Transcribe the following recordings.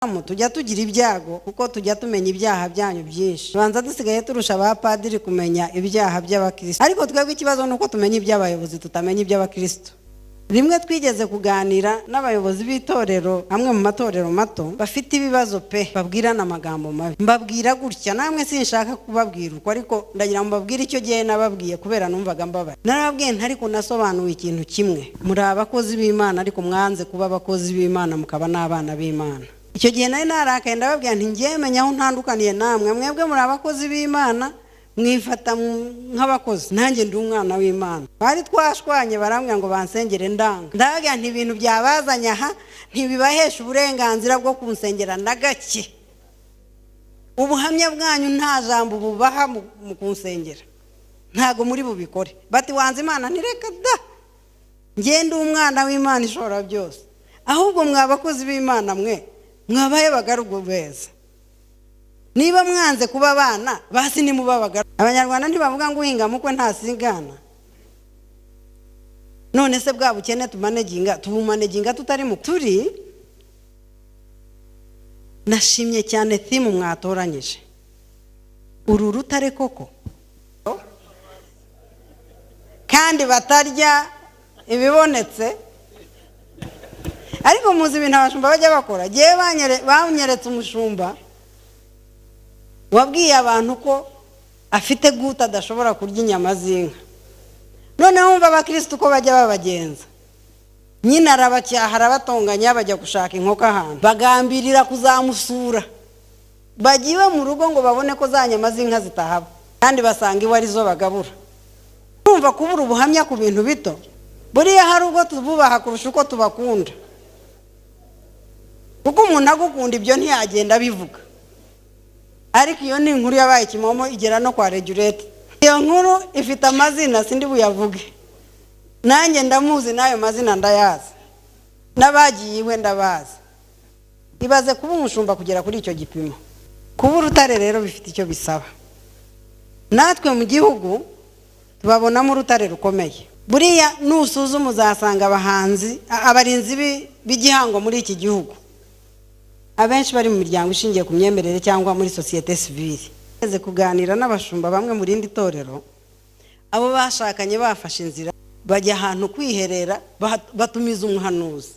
Tujya tugira ibyago kuko tujya tumenya ibyaha byanyu byinshi. Banza dusigaye turusha abapadiri kumenya ibyaha by'abakristo, ariko twebwe ikibazo ni uko tumenya iby'abayobozi tutamenya iby'abakristo. Rimwe twigeze kuganira n'abayobozi b'itorero amwe mu matorero mato bafite ibibazo pe, babwirana amagambo mabi. Mbabwira gutya, namwe sinshaka kubabwira uko, ariko ndagira ngo mbabwire icyo gihe nababwiye kubera numvaga mbabaye. Narababwiye nti ariko nasobanuye ikintu kimwe, muri abakozi b'Imana ariko mwanze kuba abakozi b'Imana mukaba n'abana b'Imana. Icyo gihe nari narakaye, ndababwira nti ngiye menya aho ntandukaniye namwe, mwebwe muri abakozi b'Imana mwifata nk'abakozi, nanjye ndi umwana w'Imana. Bari twashwanye barambwira ngo bansengere ndanga. Ndababwira nti ibintu byabazanye aha ntibibahesha uburenganzira bwo kunsengera na gake. Ubuhamya bwanyu nta jambo bubaha mu kunsengera, ntago muri bubikore. Bati wanze Imana, ntireka da, ngiye ndi umwana w'Imana ishobora byose. Ahubwo mwa bakozi b'Imana mwe mwabaye bagarugu beza. Niba mwanze kuba abana basi nimuba abagaragu. Abanyarwanda ntibavuga ngo uhinga mukwe ntasigana. None se bwa bukene tumaneginga, tubumaneginga tutari mu turi. Nashimye cyane theme mwatoranyije, uru rutare koko, kandi batarya ibibonetse. Ariko muzi ibintu abashumba bajya bakora. Giye banyeretse umushumba wabwiye abantu ko afite guta adashobora kurya inyama z'inka. Noneho wumva abakristo uko bajya babagenza, nyina arabacyaha arabatonganya, bajya gushaka inkoko ahantu, bagambirira kuzamusura. Bagiwe mu rugo ngo babone ko za nyama z'inka zitahaba, kandi basanga iwe arizo bagabura. Urumva kubura ubuhamya ku bintu bito, buriya hari ubwo tububaha kurusha uko tubakunda, kuko umuntu agukunda ibyo ntiyagenda abivuga. Ariko iyo ni inkuru yabaye kimomo igera no kwa regurate. Iyo nkuru ifite amazina sindi buyavuge, nanjye ndamuzi n'ayo mazina ndayazi, n'abagiye iwe ndabazi. Ibaze kuba umushumba kugera kuri icyo gipimo. Kuba urutare rero bifite icyo bisaba. Natwe mu gihugu tubabonamo urutare rukomeye. Buriya nusuzuma uzasanga abahanzi, abarinzi b'igihango muri iki gihugu abenshi bari mu miryango ishingiye ku myemerere cyangwa muri sosiyete sivile. Ngeze kuganira n'abashumba bamwe mu rindi torero, abo bashakanye bafashe inzira bajya ahantu kwiherera, batumiza umuhanuzi.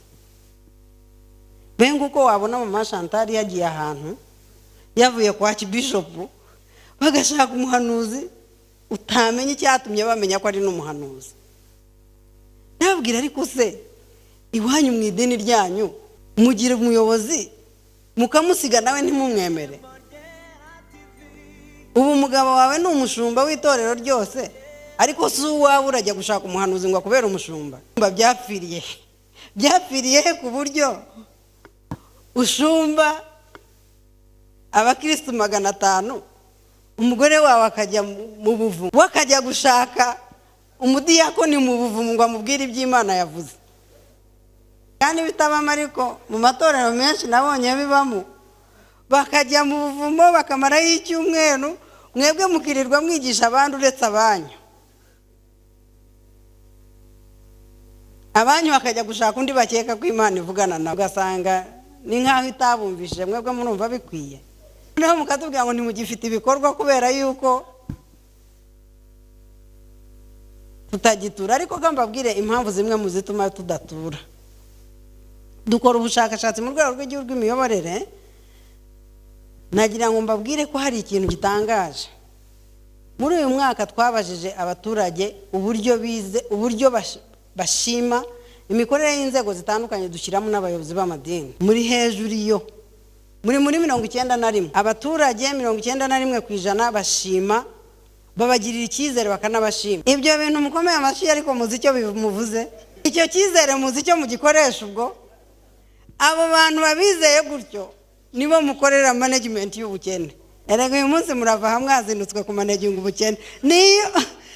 Benga uko wabona mama Chantal yagiye ahantu yavuye kwa Bishop, bagashaka umuhanuzi utamenya icyatumye bamenya ko ari n'umuhanuzi. Nababwira ariko se iwanyu mu idini ryanyu mugira umuyobozi mukamusiga nawe ntimumwemere? Ubu umugabo wawe ni umushumba w'itorero ryose, ariko si uwawe urajya gushaka umuhanuzi ngo akubere umushumba. Byapfiriye byapfiriye he ku buryo ushumba abakristo 500, umugore wawe akajya mu buvumo, we akajya gushaka umudiyakoni mu buvumo ngo amubwire iby'Imana yavuze. Kandi bitabamo, ariko mu matorero menshi nabonye bibamo, bakajya mu buvumo bakamarayo icyumweru, mwebwe mukirirwa mwigisha abandi uretse abanyu. Abanyu bakajya gushaka undi bakeka ko Imana ivugana nabo, ugasanga ni nkaho itabumvishije, mwebwe murumva bikwiye. Noneho mukatubwira ngo ntimugifite ibikorwa kubera yuko tutagitura. Ariko ko mbabwire impamvu zimwe mu zituma tudatura. Dukora ubushakashatsi mu rwego rw'igihugu rw'imiyoborere, nagira ngo mbabwire ko hari ikintu gitangaje. Muri uyu mwaka twabajije abaturage uburyo bize, uburyo bashima imikorere y'inzego zitandukanye, dushyiramo n'abayobozi b'amadini. Muri hejuru iyo muri 91, abaturage 91% bashima, babagirira icyizere bakanabashima. Ibyo bintu mukomeye amashyi, ariko muzi icyo bimuvuze? Icyo cyizere muzi icyo mugikoresha? Ubwo abo bantu babizeye gutyo nibo mukorera management y'ubukene. Erega uyu munsi murava hamwe hazinutswe ku managing ubukene.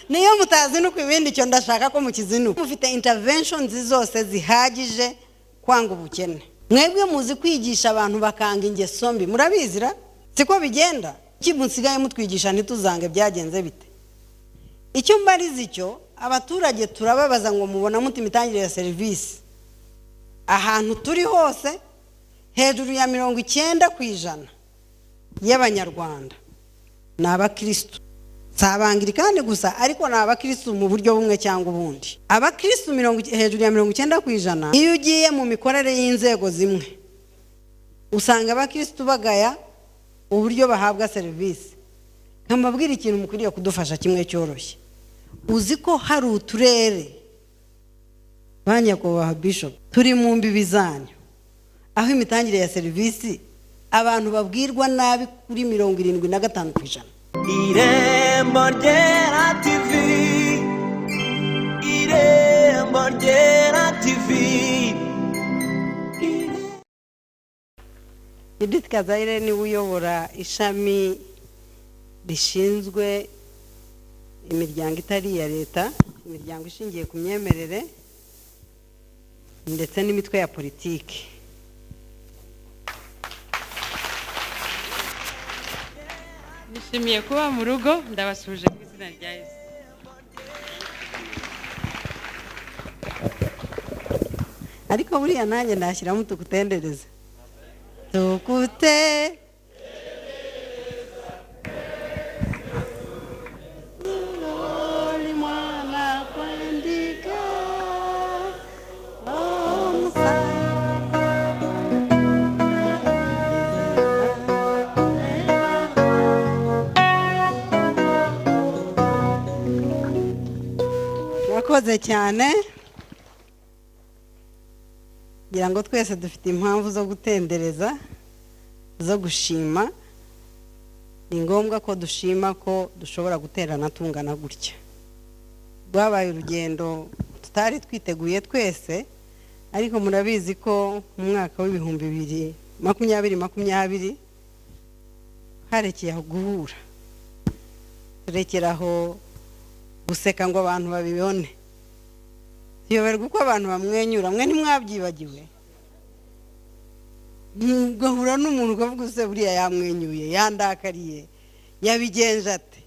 Niyo mutazinuka ibindi, icyo ndashaka ko mukizinuka. Mufite interventions zose zihagije kwanga ubukene. Mwebwe muzi kwigisha abantu bakanga ingeso mbi, murabizira siko bigenda? Iki musigaye mutwigisha ntituzange byagenze bite? Icyo mbariza icyo abaturage turababaza ngo mubona muti imitangire ya serivisi ahantu turi hose Hejuru ya 90% y'Abanyarwanda ni abakristu. Si Abangirikani gusa, ariko ni abakristu mu buryo bumwe cyangwa ubundi. Abakristu hejuru ya 90%, iyo ugiye mu mikorere y'inzego zimwe usanga abakristu bagaya uburyo bahabwa serivisi. Nkambabwira ikintu mukwiriye kudufasha kimwe cyoroshye. Uzi ko hari uturere, ba nyakubahwa Bishop, turi mu mbibi zanyu, aho imitangire ya serivisi abantu babwirwa nabi kuri 75%. Irembo Ryera TV, Irembo Ryera TV. Judith Kazayire niwe uyobora ishami rishinzwe imiryango itari iya leta, imiryango ishingiye ku myemerere ndetse n'imitwe ya politiki. Nishimiye kuba mu rugo, ndabasuje mu izina rya Yesu. Ariko buriya nanjye nashyiramo tukutendereze. Tukute mwana kwandika Murakoze cyane. Ngira ngo twese dufite impamvu zo gutendereza, zo gushima. Ni ngombwa ko dushima ko dushobora guterana tungana gutya. Rwabaye urugendo tutari twiteguye twese, ariko murabizi ko mu mwaka w'ibihumbi 2020 harekeye aho guhura, turekeraho guseka ngo abantu babibone, tuyoberwa uko abantu bamwenyura. Mwe ntimwabyibagiwe, ugahura n'umuntu ukavuga use buriya yamwenyuye, yandakariye, yabigenje ate?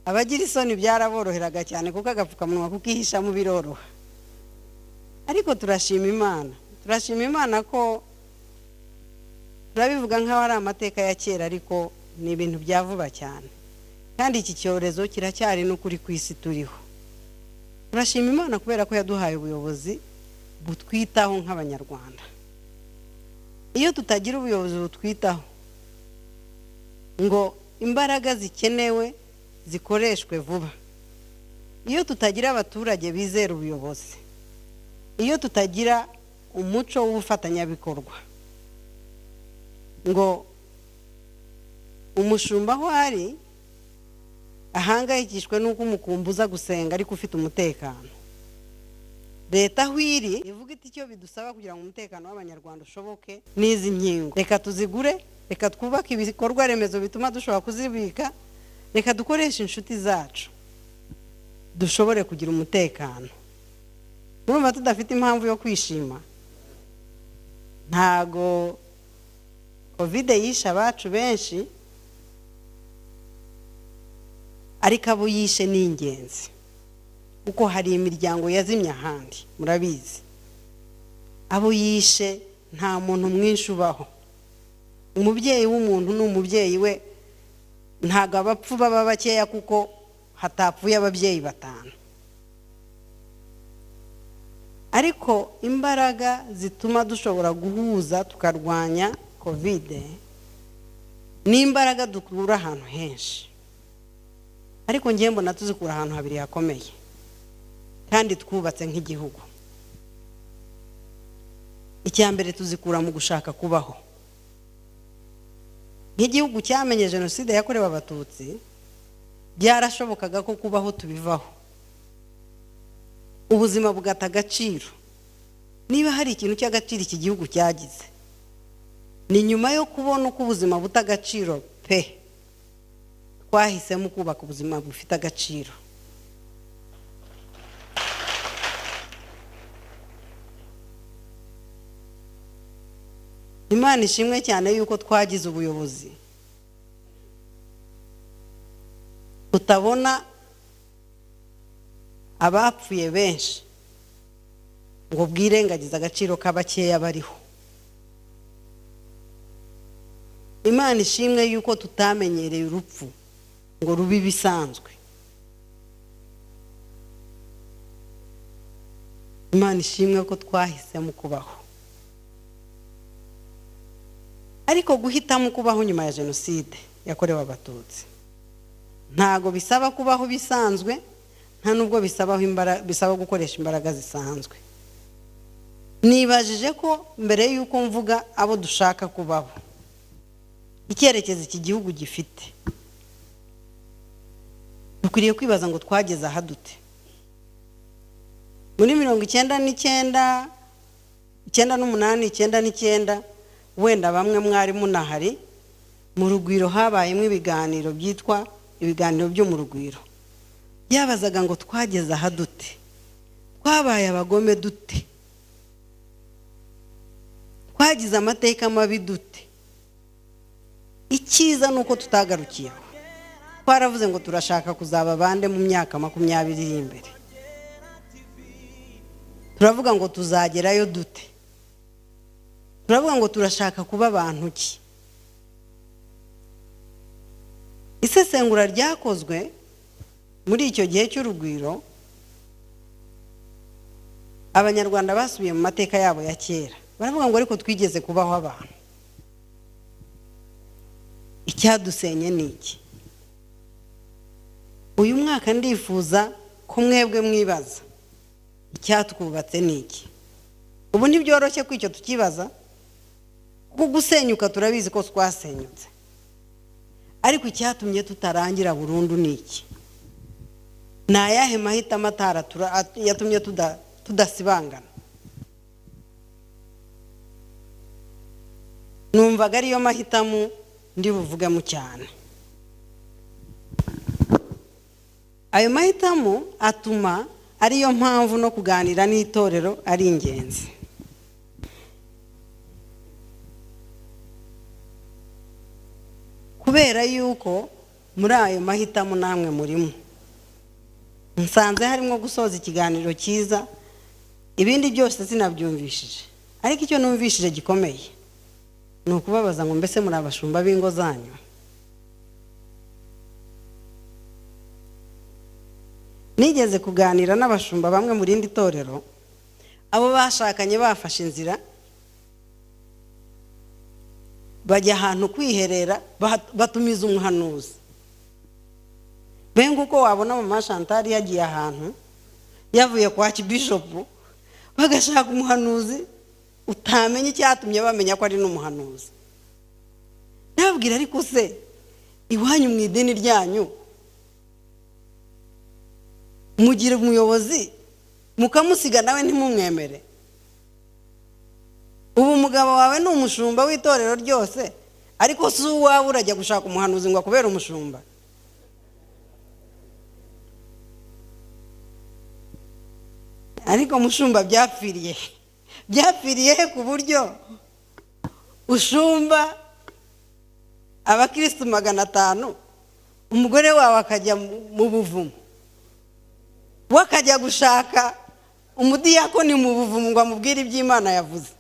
Abagira isoni byaraboroheraga cyane kuko agapfukamunwa kukihishamo biroroha. Ariko turashima Imana, turashima Imana ko turabivuga nk'aho ari amateka ya kera, ariko ni ibintu bya vuba cyane, kandi iki cyorezo kiracyari n'ukuri ku isi turiho. Turashima Imana kubera ko yaduhaye ubuyobozi butwitaho nk'Abanyarwanda. Iyo tutagira ubuyobozi butwitaho ngo imbaraga zikenewe zikoreshwe vuba, iyo tutagira abaturage bizera ubuyobozi, iyo tutagira umuco w'ubufatanyabikorwa ngo umushumba aho ari ahangayikishwe n'uko umukumbuza gusenga ariko ufite umutekano, leta aho iri ivuga iti icyo bidusaba kugira ngo umutekano w'Abanyarwanda ushoboke n'izi nkingo, reka tuzigure, reka twubake ibikorwa remezo bituma dushobora kuzibika, reka dukoreshe inshuti zacu dushobore kugira umutekano. Murumva tudafite impamvu yo kwishima? Ntago Covid yishe abacu benshi, ariko abo yishe ni ingenzi, kuko hari imiryango yazimye ahandi, murabizi. Abo yishe nta muntu mwinshi ubaho. Umubyeyi w'umuntu ni umubyeyi we, ntago abapfu baba bakeya kuko hatapfuye ababyeyi 5. Ariko imbaraga zituma dushobora guhuza tukarwanya Covid ni imbaraga dukura ahantu henshi, ariko ngiye mbona tuzikura ahantu habiri hakomeye kandi twubatse nk'igihugu. Icya mbere tuzikura mu gushaka kubaho. Nk'igihugu cyamenye jenoside yakorewe Abatutsi, byarashobokaga ko kubaho tubivaho, ubuzima bugata agaciro. Niba hari ikintu cy'agaciro iki gihugu cyagize, ni nyuma yo kubona uko ubuzima buta agaciro pe, twahisemo kubaka ubuzima bufite agaciro. Imana ishimwe cyane yuko twagize ubuyobozi tutabona abapfuye benshi ngo bwirengagize agaciro k'abakeya bariho. Imana ishimwe yuko tutamenyereye urupfu ngo rube ibisanzwe. Imana ishimwe ko twahisemo kubaho. Ariko guhitamo kubaho nyuma ya jenoside yakorewe Abatutsi ntago bisaba kubaho bisanzwe, nta nubwo bisaba gukoresha imbaraga zisanzwe. Nibajije ko mbere yuko mvuga abo dushaka kubaho, icyerekezo iki gihugu gifite, dukwiriye kwibaza ngo twageze aha dute. Muri 99, 98, 99, wenda bamwe mwari munahari, mu Rugwiro habayemo ibiganiro byitwa ibiganiro byo mu Rugwiro. Byabazaga ngo twageze aha dute, twabaye abagome dute, twagize amateka mabi dute. Icyiza ni uko tutagarukiye aho, twaravuze ngo turashaka kuzaba bande mu myaka 20 iri imbere. Turavuga ngo tuzagerayo dute, turavuga ngo turashaka kuba abantu ki. Isesengura ryakozwe muri icyo gihe cy'urugwiro, Abanyarwanda basubiye mu mateka yabo ya kera, baravuga ngo ariko twigeze kubaho abantu, icyadusenye ni iki. Uyu mwaka ndifuza ko mwebwe mwibaza icyatwubatse ni iki. Ubu ntibyoroshye ko icyo tukibaza, kuko gusenyuka turabizi ko twasenyutse, ariko icyatumye tutarangira burundu ni iki? Ni ayahe mahitamo yatumye tudasibangana? Numvaga ariyo mahitamo ndi buvugemo cyane. Ayo mahitamo atuma ariyo mpamvu no kuganira n'itorero ari ingenzi. Kubera yuko muri ayo mahitamo namwe murimo, nsanze harimo gusoza ikiganiro cyiza, ibindi byose sinabyumvishije, ariko icyo numvishije gikomeye ni ukubabaza ngo mbese muri abashumba b'ingo zanyu? Nigeze kuganira n'abashumba bamwe mu rindi torero, abo bashakanye bafashe inzira bajya ahantu kwiherera, batumiza umuhanuzi. Benga uko wabona mama Chantal yagiye ahantu yavuye kwa Bishop, bagashaka umuhanuzi utamenya icyatumye bamenya ko ari n'umuhanuzi. Nababwira ariko se iwanyu mu idini ryanyu mugira umuyobozi mukamusiga nawe ntimumwemere? Ubu umugabo wawe ni umushumba w'itorero ryose, ariko si uwawe urajya gushaka umuhanuzi ngo akubere umushumba? Ariko mushumba byapfiriye ku buryo ushumba abakristu 500, umugore wawe akajya mu buvumo, wakajya gushaka umudiyakoni mu buvumo ngo amubwire iby'Imana yavuze.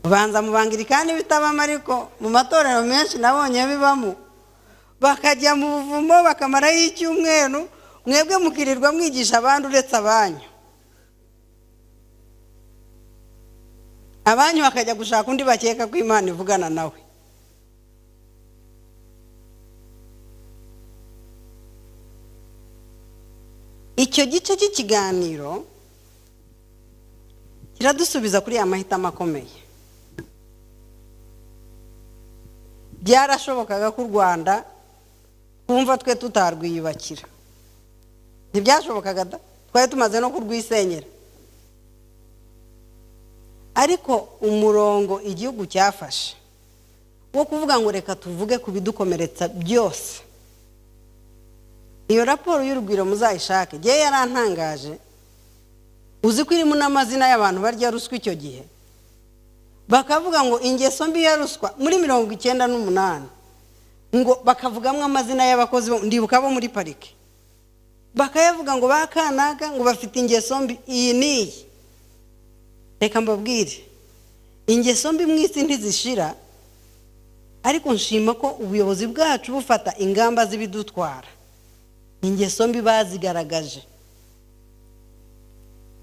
Ubanza mu Bangirikani bitabamo, ariko mu matorero menshi nabonye bibamo, bakajya mu buvumo bakamarayo icyumweru, mwebwe mukirirwa mwigisha abandi uretse abanyu. Abanyu bakajya gushaka undi bakeka ko Imana ivugana nawe. Icyo gice cy'ikiganiro kiradusubiza kuri ya mahitamo akomeye. Byarashobokaga ko u Rwanda twumva twe tutarwiyubakira, ntibyashobokaga da, twari tumaze no kurwisenyera. Ariko umurongo igihugu cyafashe wo kuvuga ngo reka tuvuge ku bidukomeretsa byose, iyo raporo y'urugwiro muzayishake, ngewe yarantangaje. Uzi ko irimo n'amazina y'abantu barya ruswa icyo gihe, bakavuga ngo ingeso mbi ya ruswa muri 98, ngo bakavugamo amazina y'abakozi ndibuka bo muri parike, bakayavuga ngo bakanaka ngo bafite ingeso mbi iyi n'iyi. Reka mbabwire, ingeso mbi mu isi ntizishira, ariko nshima ko ubuyobozi bwacu bufata ingamba z'ibidutwara. Ingeso mbi bazigaragaje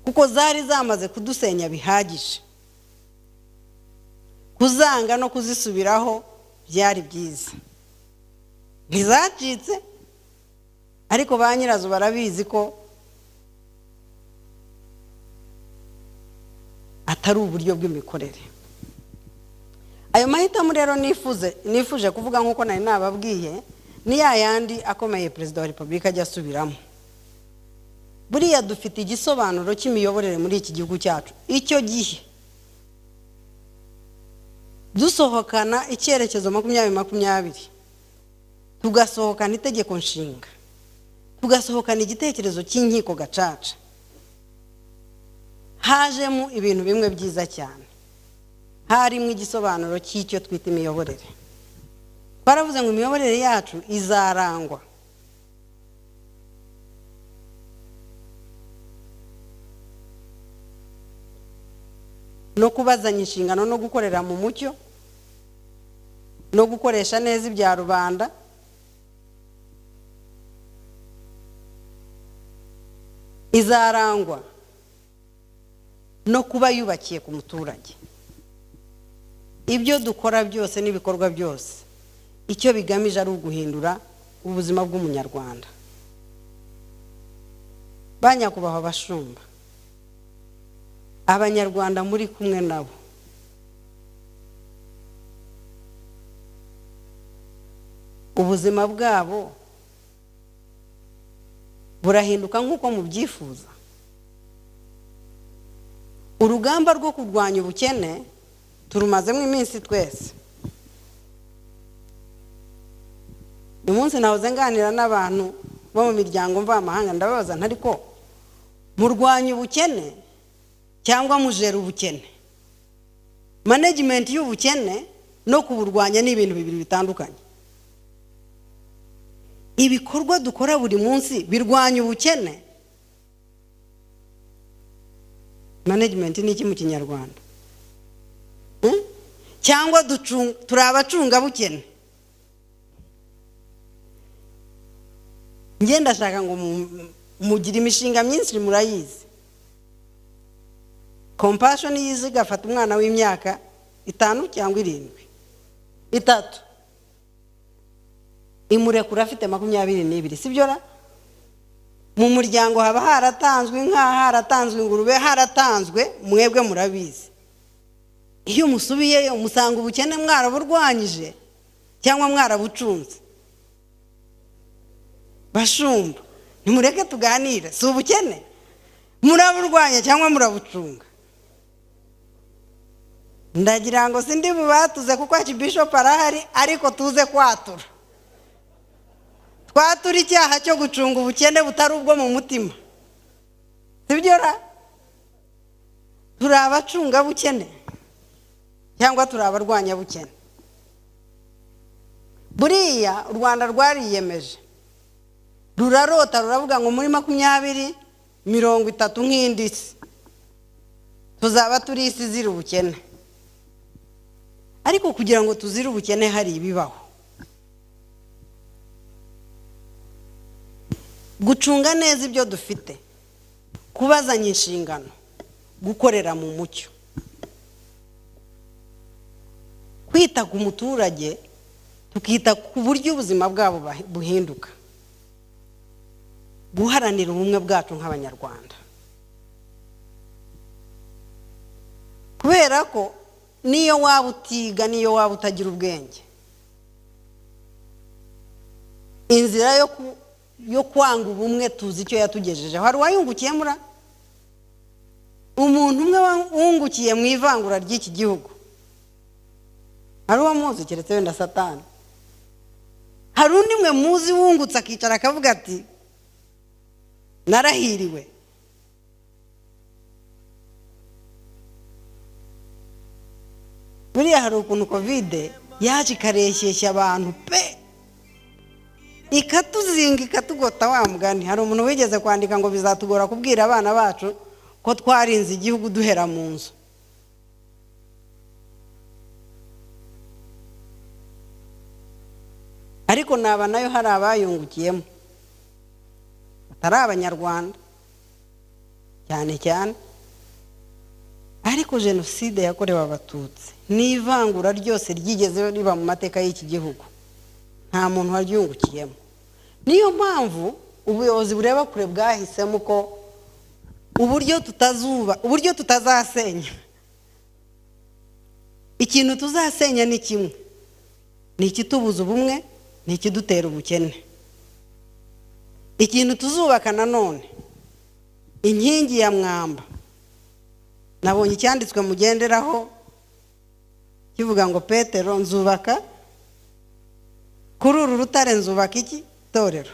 kuko zari zamaze kudusenya bihagije. Kuzanga no kuzisubiraho byari byiza, ntizacitse, ariko ba nyirazo barabizi ko atari uburyo bw'imikorere. Ayo mahitamo rero nifuje kuvuga nk'uko nari nababwiye, ni ya yandi akomeye Perezida wa Repubulika ajya asubiramo. Buriya dufite igisobanuro cy'imiyoborere muri iki gihugu cyacu. Icyo gihe dusohokana icyerekezo 2020, tugasohokana itegeko nshinga, tugasohokana igitekerezo cy'inkiko gacaca, hajemo ibintu bimwe byiza cyane. Harimo igisobanuro cy'icyo twita imiyoborere. Twaravuze ngo imiyoborere yacu izarangwa no kubazanya inshingano, no gukorera mu mucyo, no gukoresha neza ibya rubanda, izarangwa no kuba yubakiye ku muturage. Ibyo dukora byose n'ibikorwa byose icyo bigamije ari uguhindura ubuzima bw'umunyarwanda. Ba nyakubahwa bashumba, abanyarwanda muri kumwe nabo, ubuzima bwabo burahinduka nk'uko mubyifuza. Urugamba rwo kurwanya ubukene turumazemo iminsi twese. Uyu munsi nahoze nganira n'abantu bo mu miryango mvamahanga, ndababaza nti ariko murwanya ubukene cyangwa mujera ubukene? Management y'ubukene no kuburwanya ni ibintu bibiri bitandukanye. Ibikorwa dukora buri munsi birwanya ubukene. Management ni iki mu Kinyarwanda? Cyangwa turi abacungabukene? Njye ndashaka ngo mugire imishinga myinshi, murayizi. Compassion yize igafata umwana w'imyaka 5 cyangwa 7, 3, imurekura afite 22, sibyo ra? Mu muryango haba haratanzwe inka, haratanzwe ingurube, haratanzwe, mwebwe murabizi. Iyo musubiyeyo musanga ubukene mwaraburwanyije cyangwa mwarabucunze. Bashumba, nimureke tuganire, si ubukene muraburwanya cyangwa murabucunga? Ndagira ngo sindi bubatuze kuko Archbishop arahari, ariko tuze kwatura. Twatura icyaha cyo gucunga ubukene butari ubwo mu mutima, sibyo ra? Turi abacunga bukene cyangwa turi abarwanya bukene? Buriya u Rwanda rwariyemeje, rurarota, ruravuga ngo muri 2030 nk'indi si tuzaba turi isi izira ubukene. Ariko kugira ngo tuzire ubukene hari ibibaho. Gucunga neza ibyo dufite, kubazanya inshingano, gukorera mu mucyo, kwita ku muturage, tukita ku buryo ubuzima bwabo buhinduka, guharanira ubumwe bwacu nk'abanyarwanda. Kubera ko niyo waba utiga, niyo waba utagira ubwenge, inzira yo kwanga ubumwe tuzi icyo yatugejejeho. Hari uwayungukiye mura? Umuntu umwe wungukiye mu ivangura ry'iki gihugu, hari uwo muzi keretse wenda Satani? Hari undi mwe muzi wungutse akicara akavuga ati narahiriwe? Buriya hari ukuntu Covid yaje ikareshyeshya abantu pe, ikatuzinga ikatugota wa mugani. Hari umuntu wigeze kwandika ngo bizatugora kubwira abana bacu ko twarinze igihugu duhera mu nzu. Ariko naba nayo hari abayungukiyemo batari Abanyarwanda cyane cyane. Ariko jenoside yakorewe Abatutsi n'ivangura ryose ryigeze riba mu mateka y'iki gihugu, nta muntu waryungukiyemo. Niyo mpamvu ubuyobozi bureba kure bwahisemo ko uburyo tutazuba, uburyo tutazasenya, ikintu tuzasenya ni kimwe, ni ikitubuza ubumwe, ni ikidutera ubukene. Ikintu tuzubaka nanone, inkingi ya mwamba, nabonye icyanditswe mugenderaho kivuga ngo Petero nzubaka kuri uru rutare, nzubaka iki? Itorero.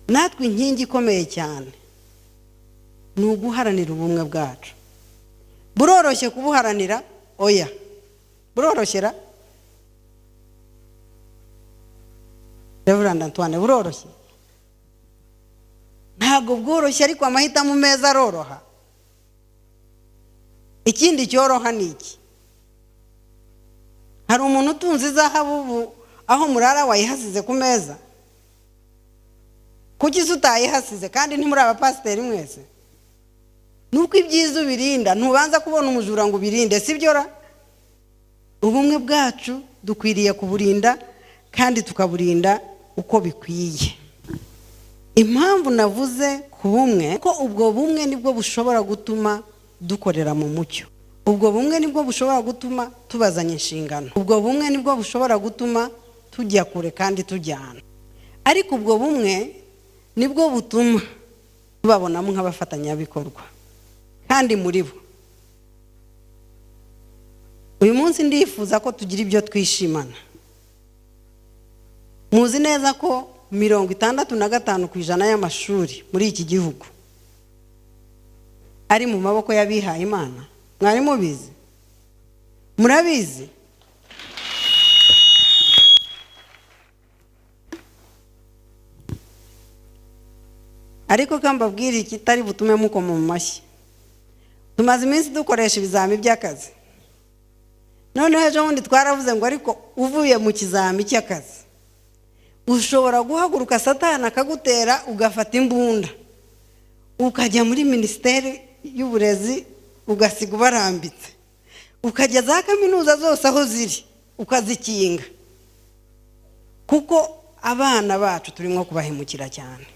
Natwe inkingi ikomeye cyane ni uguharanira ubumwe bwacu. Buroroshye kubuharanira? Oya. Buroroshyera? Reverend Antoine, buroroshye? Ntabwo bworoshye, ariko amahitamo meza aroroha. Ikindi cyoroha ni iki? Hari umuntu utunze izahabu ubu aho murara wayihasize ku meza? Kuki se utayihasize kandi ntimuri abapasiteri mwese? Nuko ibyiza ubirinda, ntubanza kubona umujura ngo ubirinde, sibyo ra? Ubumwe bwacu dukwiriye kuburinda kandi tukaburinda uko bikwiye. Impamvu navuze ku bumwe, ko ubwo bumwe nibwo bushobora gutuma dukorera mu mucyo. Ubwo bumwe nibwo bushobora gutuma tubazanya inshingano. Ubwo bumwe nibwo bushobora gutuma tujya kure kandi tujyana. Ariko ubwo bumwe nibwo butuma tubabonamo nk'abafatanyabikorwa kandi muri bo. Uyu munsi ndifuza ko tugira ibyo twishimana. Muzi neza ko 65% y'amashuri muri iki gihugu ari mu maboko y'abihaye Imana. Mwari mubizi? Murabizi? Ariko kambabwira ikitari butume mukoma mu mashyi. Tumaze iminsi dukoresha ibizami by'akazi. Noneho ejo bundi twaravuze ngo ariko uvuye mu kizami cy'akazi ushobora guhaguruka Satani akagutera ugafata imbunda ukajya muri minisiteri y'uburezi ugasiga ubarambitse, ukajya za kaminuza zose aho ziri ukazikinga, kuko abana bacu turimo kubahemukira cyane.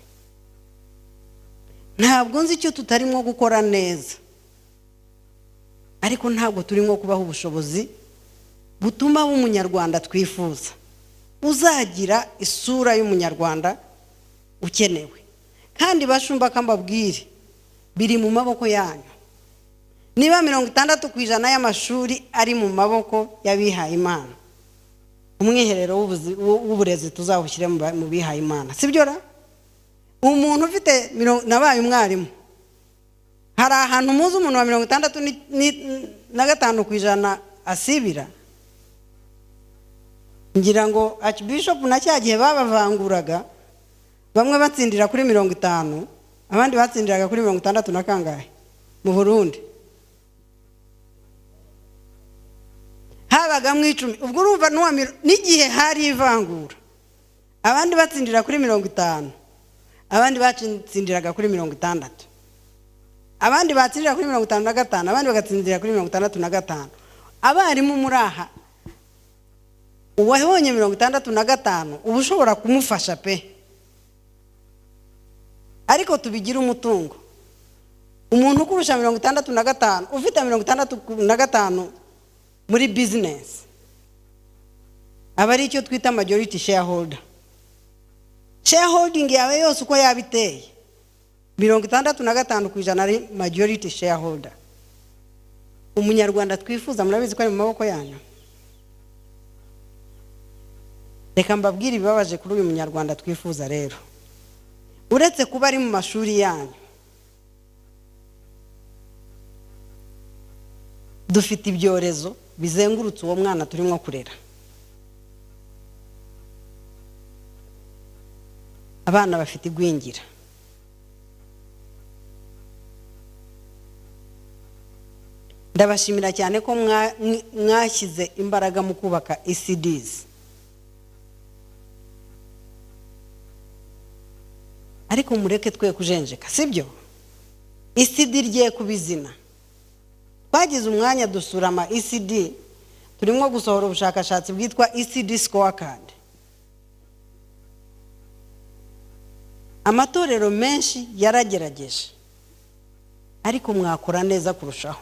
Ntabwo nzi icyo tutarimo gukora neza, ariko ntabwo turimo kubaha ubushobozi butuma umunyarwanda twifuza uzagira isura y'umunyarwanda ukenewe. Kandi bashumba kambabwire, biri mu maboko yanyu. Niba 60% y'amashuri ari mu maboko y'abihaye Imana, umwiherero w'uburezi tuzawushyire mu bihaye Imana, sibyo ra? Umuntu ufite nabaye umwarimu, hari ahantu muzi umuntu wa 65% asibira? Ngira ngo Archbishop na cya gihe babavanguraga, bamwe batsindira kuri 50, abandi batsindiraga kuri 60 na kangahe mu Burundi, habaga mu 10. Ubwo urumva n'igihe hari ivangura, abandi batsindira kuri 50, abandi batsindiraga kuri 60, abandi batsindira kuri 55, abandi bagatsindira kuri 65. Abarimu muri aha, uwabonye 65 uba ushobora kumufasha pe, ariko tubigira umutungo. Umuntu ukurusha 65, ufite 65 muri business, aba ari icyo twita majority shareholder. Shareholding yawe yose uko yabiteye, 65% ari majority shareholder. Umunyarwanda twifuza murabizi ko ari mu maboko yanyu. Reka mbabwire ibibabaje kuri uyu munyarwanda twifuza rero. Uretse kuba ari mu mashuri yanyu, dufite ibyorezo bizengurutse uwo mwana turimo kurera. Abana bafite igwingira, Ndabashimira cyane ko mwashyize imbaraga mu kubaka ECDs, ariko mureke twe kujenjeka, sibyo? ECD rye kubizina. Twagize umwanya dusura ama ECD, turimo gusohora ubushakashatsi bwitwa ECD scorecard. Amatorero menshi yaragerageje, ariko mwakora neza kurushaho.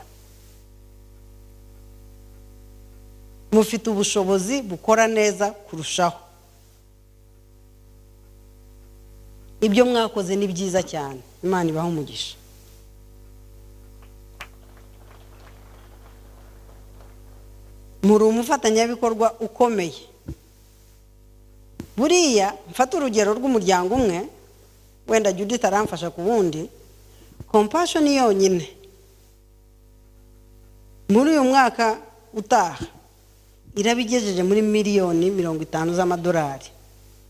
Mufite ubushobozi bukora neza kurushaho. Ibyo mwakoze ni byiza cyane, Imana ibahe umugisha. Muri umufatanyabikorwa ukomeye. Buriya mfata urugero rw'umuryango umwe, wenda Judith aramfasha ku wundi. Compassion yonyine muri uyu mwaka utaha irabigejeje muri 50 miliyoni z'amadolari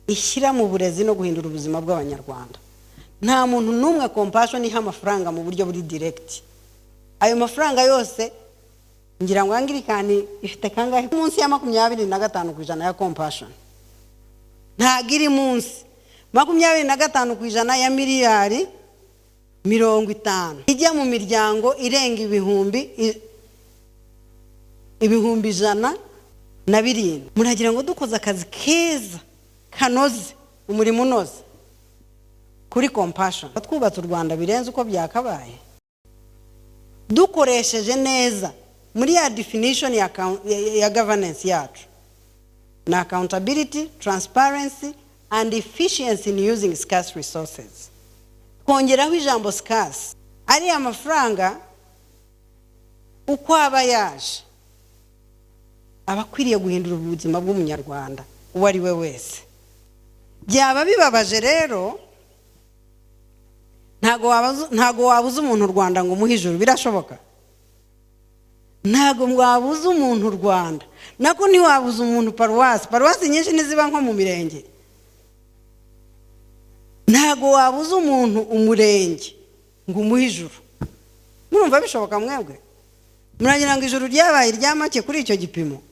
ishyira mu burezi no guhindura ubuzima bw'Abanyarwanda. Nta muntu n'umwe Compassion iha amafaranga mu buryo buri direct. Ayo mafaranga yose, ngira ngo Anglikani ifite kangahe? Munsi ya 25% ya Compassion. Ntabwo iri munsi 25% ya 50 miliyari ijya mu miryango irenga 107,000. Muragira ngo dukoze akazi keza kanoze, umurimo unoze kuri Compassion, twubatse u Rwanda birenze uko byakabaye, dukoresheje neza muri ya definition ya governance yacu na accountability, transparency and efficiency in using scarce resources. Twongeraho ijambo scarce. Ariya mafaranga uko aba yaje aba akwiriye guhindura ubuzima bw'Umunyarwanda uwo ari we wese. Byaba bibabaje rero, ntago wabuza umuntu u Rwanda ngo umuhe ijuru, birashoboka? Ntago wabuza umuntu u Rwanda, nako ntiwabuza umuntu paruwasi. Paruwasi nyinshi ntiziba nko mu mirenge. Ntago wabuza umuntu umurenge ngo umuhe ijuru. Murumva bishoboka mwebwe? Muragira ngo ijuru ryabaye irya make kuri icyo gipimo?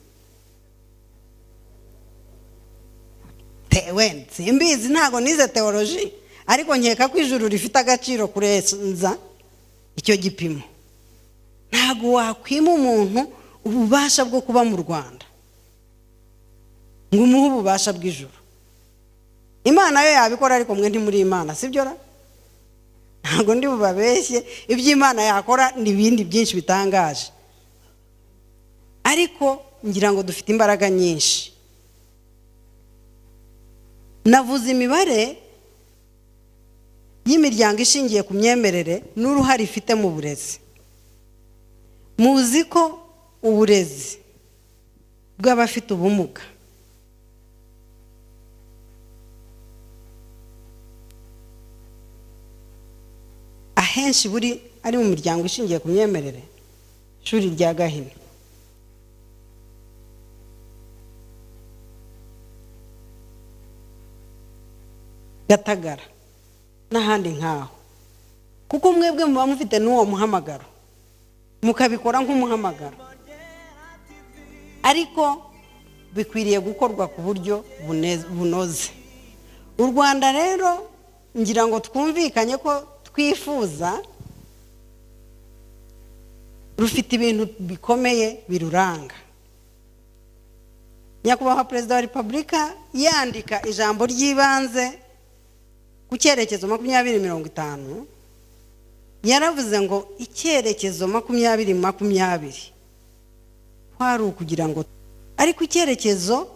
Wenda simbizi, ntago nize theology, ariko nkeka ko ijuru rifite agaciro kurenza icyo gipimo. Ntago wakwima umuntu ububasha bwo kuba mu Rwanda ngo umuhe ububasha bw'ijuru. Imana yo yabikora, ariko mwe ntimuri Imana, sibyo ra? Ntago ndi bubabeshye, ibyo Imana yakora ni ibindi byinshi bitangaje, ariko ngira ngo dufite imbaraga nyinshi. Navuze imibare y'imiryango ishingiye ku myemerere n'uruhare ifite mu burezi. Muzi ko uburezi bw'abafite ubumuga ahenshi buri ari mu miryango ishingiye ku myemerere. Ishuri rya Gahini, Gatagara n'ahandi nkaho, kuko mwebwe muba mufite n'uwo muhamagaro, mukabikora nk'umuhamagaro, ariko bikwiriye gukorwa ku buryo bunoze. U Rwanda rero ngira ngo twumvikanye ko twifuza, rufite ibintu bikomeye biruranga. Nyakubahwa Perezida wa Repubulika yandika ijambo ry'ibanze ku cyerekezo 2050, yaravuze ngo icyerekezo 2020 kwari ukugira ngo, ariko icyerekezo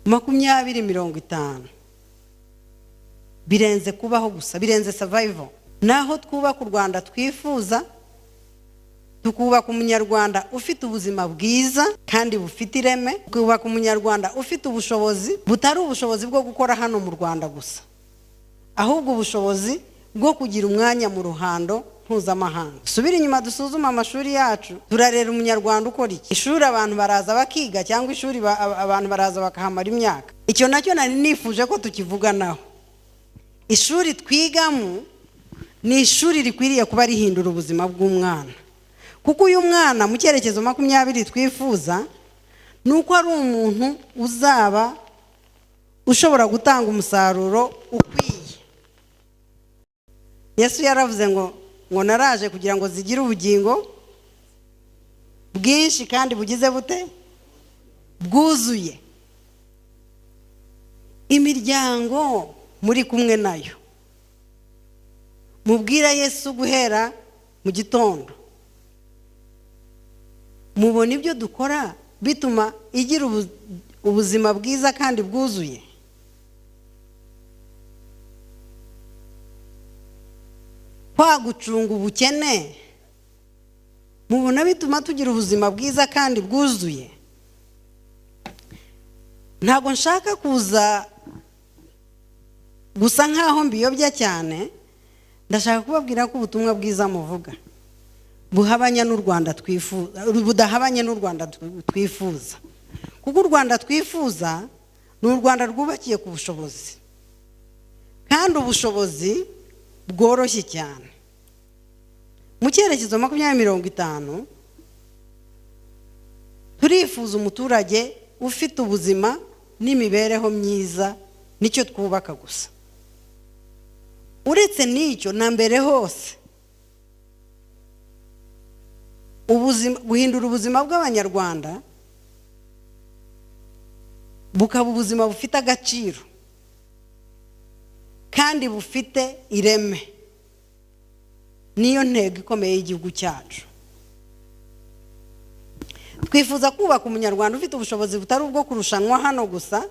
2050 birenze kubaho gusa, birenze survival. Naho twubaka u Rwanda twifuza, tukubaka Umunyarwanda ufite ubuzima bwiza kandi bufite ireme, tukubaka Umunyarwanda ufite ubushobozi butari ubushobozi bwo gukora hano mu Rwanda gusa, ahubwo ubushobozi bwo kugira umwanya mu ruhando mpuzamahanga. Subira inyuma dusuzume amashuri yacu, turarera Umunyarwanda ukora iki? Ishuri abantu baraza bakiga, cyangwa ishuri abantu baraza bakahamara imyaka? Icyo nacyo nari nifuje ko tukivuganaho. Ishuri twigamo Ni ishuri rikwiriye kuba rihindura ubuzima bw'umwana, kuko uyu mwana mu cyerekezo 20 twifuza ni uko ari umuntu uzaba ushobora gutanga umusaruro ukwiye. Yesu yaravuze ngo naraje kugira ngo zigire ubugingo bwinshi kandi bugize bute? Bwuzuye. Imiryango muri kumwe nayo, mubwira Yesu guhera mu gitondo, mubona ibyo dukora bituma igira ubuzima bwiza kandi bwuzuye. Kwa gucunga ubukene, mubona bituma tugira ubuzima bwiza kandi bwuzuye. Ntabwo nshaka kuza gusa nkaho mbiyobya cyane, ndashaka kubabwira ko ubutumwa bwiza muvuga buhabanye n'u Rwanda twifuza, budahabanye n'u Rwanda twifuza, kuko u Rwanda twifuza ni u Rwanda rwubakiye ku bushobozi, kandi ubushobozi bworoshye cyane. Mu cyerekezo 2050 turifuza umuturage ufite ubuzima n'imibereho myiza, nicyo twubaka gusa. Uretse n'icyo, na mbere hose guhindura ubuzima bw'Abanyarwanda bukaba ubuzima bufite agaciro kandi bufite ireme, niyo ntego ikomeye y'igihugu cyacu. Twifuza kubaka umunyarwanda ufite ubushobozi butari ubwo kurushanwa hano gusa,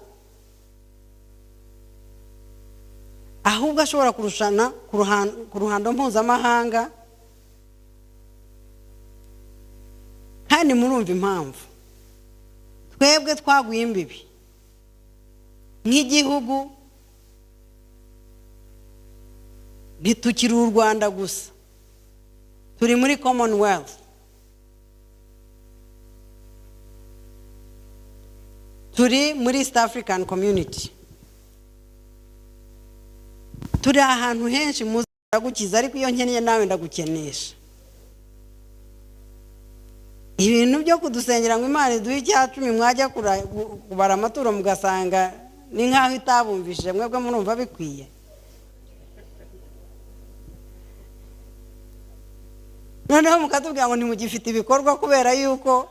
ahubwo ashobora kurushana ku ruhando mpuzamahanga. Kandi murumva impamvu twebwe twaguye imbibi nk'igihugu, ntitukiri u Rwanda gusa, turi muri Commonwealth, turi muri East African Community, turi ahantu henshi. Muzi ndagukiza, ariko iyo nkeneye nawe ndagukenesha. Ibintu byo kudusengera ngo Imana iduhe 10, mwajya kubara amaturo mugasanga ni nkaho itabumvishije, mwebwe murumva bikwiye? Noneho mukatubwira ngo ntimugifite ibikorwa kubera yuko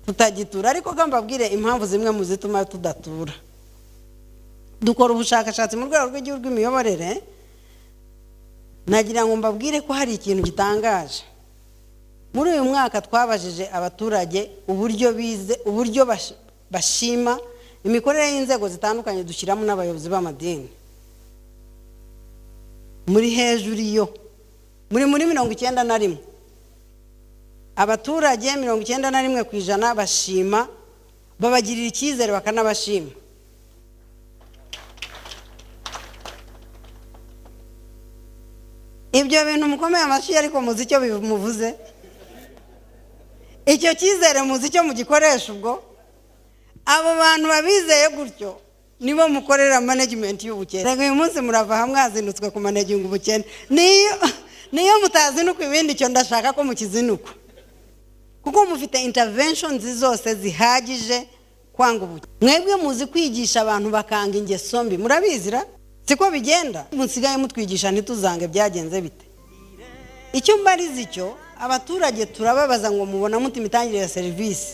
tutagitura. Ariko mbabwire impamvu zimwe mu zituma tudatura. Dukora ubushakashatsi mu rwego rw'igihugu rw'imiyoborere, nagira ngo mbabwire ko hari ikintu gitangaje. Muri uyu mwaka twabajije abaturage uburyo bize, uburyo bashima imikorere y'inzego zitandukanye, dushyiramo n'abayobozi b'amadini. Muri hejuru iyo muri 91, abaturage 91% bashima, babagirira icyizere bakanabashima. Ibyo bintu mukomeye amashyi, ariko muzi icyo bimuvuze? Icyo cyizere muzi icyo mugikoresha? Ubwo abo bantu babizeye gutyo nibo mukorera management y'ubukene. Rega uyu munsi murava hamwe hazinutswe ku managing ubukene. Niyo mutazinukwa ibindi, icyo ndashaka ko mukizinukwa, kuko mufite interventions zose zihagije kwanga ubukene. Mwebwe muzi kwigisha abantu bakanga ingeso mbi, murabizira siko bigenda? Musigaye mutwigisha ntituzange, byagenze bite? Icyo mbariza icyo abaturage turababaza ngo mubona muti imitangire ya serivisi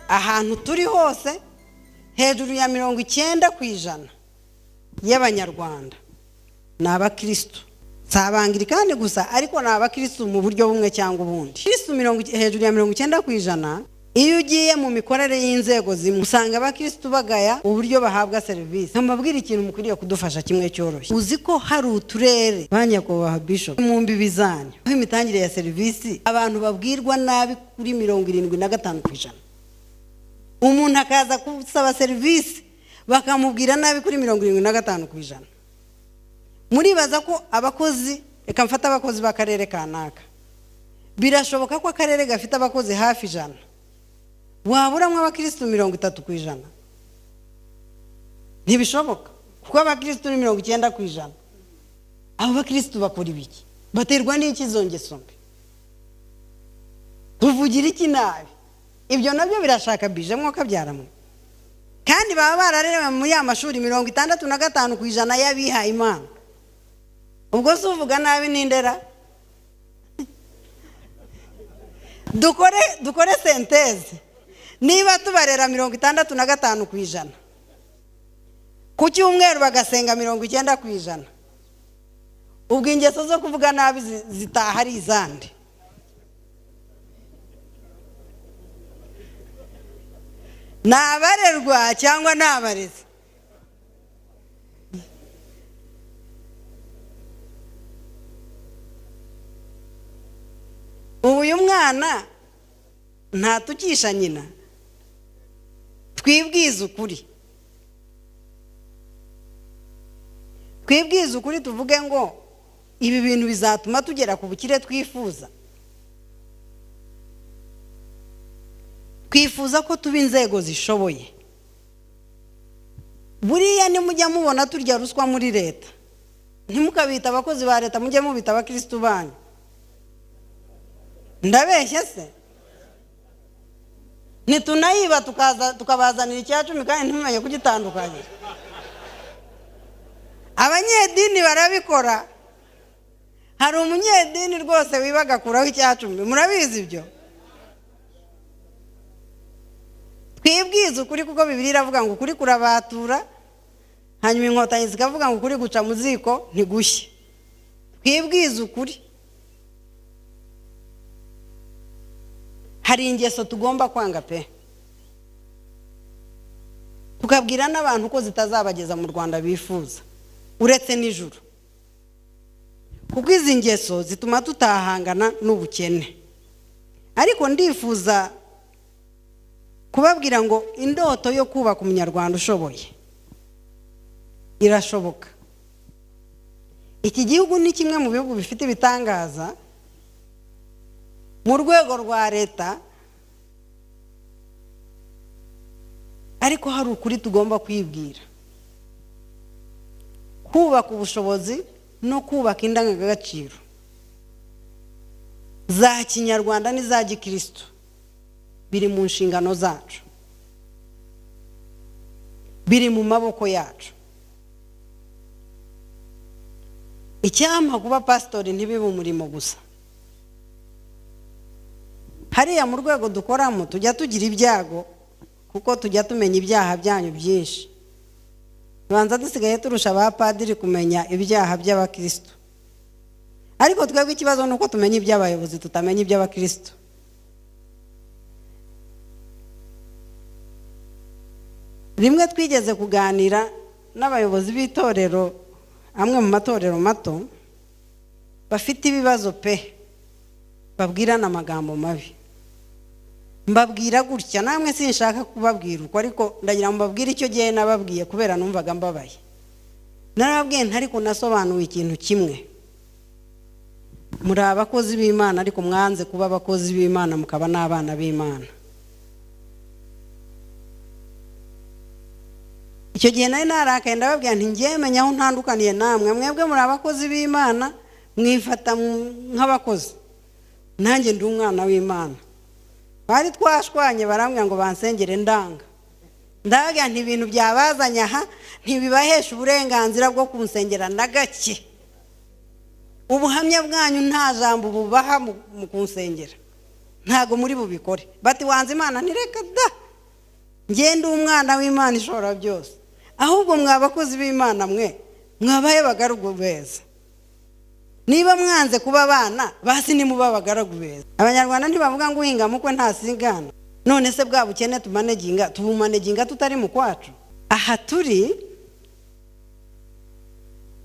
ahantu turi hose, hejuru ya 90% y'Abanyarwanda ni abakristo, si abangirikani gusa, ariko ni abakristo mu buryo bumwe cyangwa ubundi. Kristo hejuru ya 90%, iyo ugiye mu mikorere y'inzego zimwe usanga abakristo bagaya uburyo bahabwa serivisi. Mbabwira ikintu mukwiriye kudufasha kimwe cyoroshye. Uzi ko hari uturere ba nyakubahwa bishop mu mbibi zanyu aho imitangire ya serivisi abantu babwirwa nabi kuri 75%. Umuntu akaza gusaba serivisi bakamubwira nabi kuri 75%. Muribaza ko abakozi, reka mfate abakozi b'akarere kanaka, birashoboka ko akarere gafite abakozi hafi 100, waburamwo abakristo 30%? Ntibishoboka. Kuko abakirisitu ni 90%. Abo bakirisitu bakora ibiki? Baterwa n'iki izo ngeso mbi? Tuvugira iki nabi? Ibyo nabyo birashaka bije mwuka byaramwe. Kandi baba bararerewe muri ya mashuri 65% y'abihaye Imana. Ubwo se uvuga nabi n'indera? Dukore senteze. Niba tubarera 65%, ku cyumweru bagasenga 90%, ubwo ingeso zo kuvuga nabi zitaha ari izande. Ni abarerwa cyangwa ni abarezi? Ubu uyu mwana ntatukisha nyina. Twibwize ukuri, twibwize ukuri, tuvuge ngo ibi bintu bizatuma tugera ku bukire twifuza. Twifuza ko tuba inzego zishoboye. Buriya nimujya mubona turya ruswa muri leta, ntimukabita abakozi ba leta, mujye mubita abakirisitu banyu. Ndabeshye se? Ntitunayiba tukabazanira 10% kandi ntimumenye kugitandukanya. Abanyedini barabikora. Hari umunyedini rwose wiba agakuraho 10%, murabizi ibyo. Twibwize ukuri, kuko Bibiliya iravuga ngo ukuri kurabatura, hanyuma inkotanyi zikavuga ngo ukuri guca mu ziko ntigushye. Twibwize ukuri. Hari ingeso tugomba kwanga pe, tukabwira n'abantu ko zitazabageza mu Rwanda bifuza, uretse n'ijuru. Kuko izi ngeso zituma tutahangana n'ubukene. Ariko ndifuza kubabwira ngo indoto yo kubaka umunyarwanda ushoboye irashoboka. Iki gihugu ni kimwe mu bihugu bifite ibitangaza mu rwego rwa leta, ariko hari ukuri tugomba kwibwira. Kubaka ubushobozi no kubaka indangagaciro za kinyarwanda n'iza gikristo biri mu nshingano zacu, biri mu maboko yacu. Icyampa kuba pasitori ntibibe umurimo gusa. Hariya mu rwego dukoramo tujya tugira ibyago, kuko tujya tumenya ibyaha byanyu byinshi. Tubanza dusigaye turusha abapadiri kumenya ibyaha by'abakristo. Ariko twebwe ikibazo ni uko tumenya iby'abayobozi, tutamenya iby'abakristo. Rimwe twigeze kuganira n'abayobozi b'itorero, amwe mu matorero mato, bafite ibibazo pe, babwirana amagambo mabi. Mbabwira gutya, namwe sinshaka kubabwira uko, ariko ndagira ngo mbabwire icyo gihe nababwiye kubera numvaga mbabaye. Narababwiye nti ariko nasobanuye ikintu kimwe. Muri abakozi b'Imana, ariko mwanze kuba abakozi b'Imana mukaba n'abana b'Imana. Icyo gihe nari narakaye, ndababwira nti ngiye menya aho ntandukaniye namwe, mwebwe muri abakozi b'Imana mwifata nk'abakozi, nanjye ndi umwana w'Imana. Bari twashwanye barambwira ngo bansengere, ndanga. Ndababwira nti ibintu byabazanye aha ntibibahesha uburenganzira bwo kunsengera na gake. Ubuhamya bwanyu nta jambo bubaha mu kunsengera, ntago muri bubikore. Bati wanze Imana, ntireka da, ngende umwana w'Imana ishobora byose. Ahubwo mwabakozi b'Imana mwe mwabaye bagaragu beza. Niba mwanze kuba abana, basi nimuba abagaragu beza. Abanyarwanda ntibavuga ngo uhinga mukwe ntasigana. None se bwa bukene tumaneginga, tubumaneginga tutari mu kwacu? Aha turi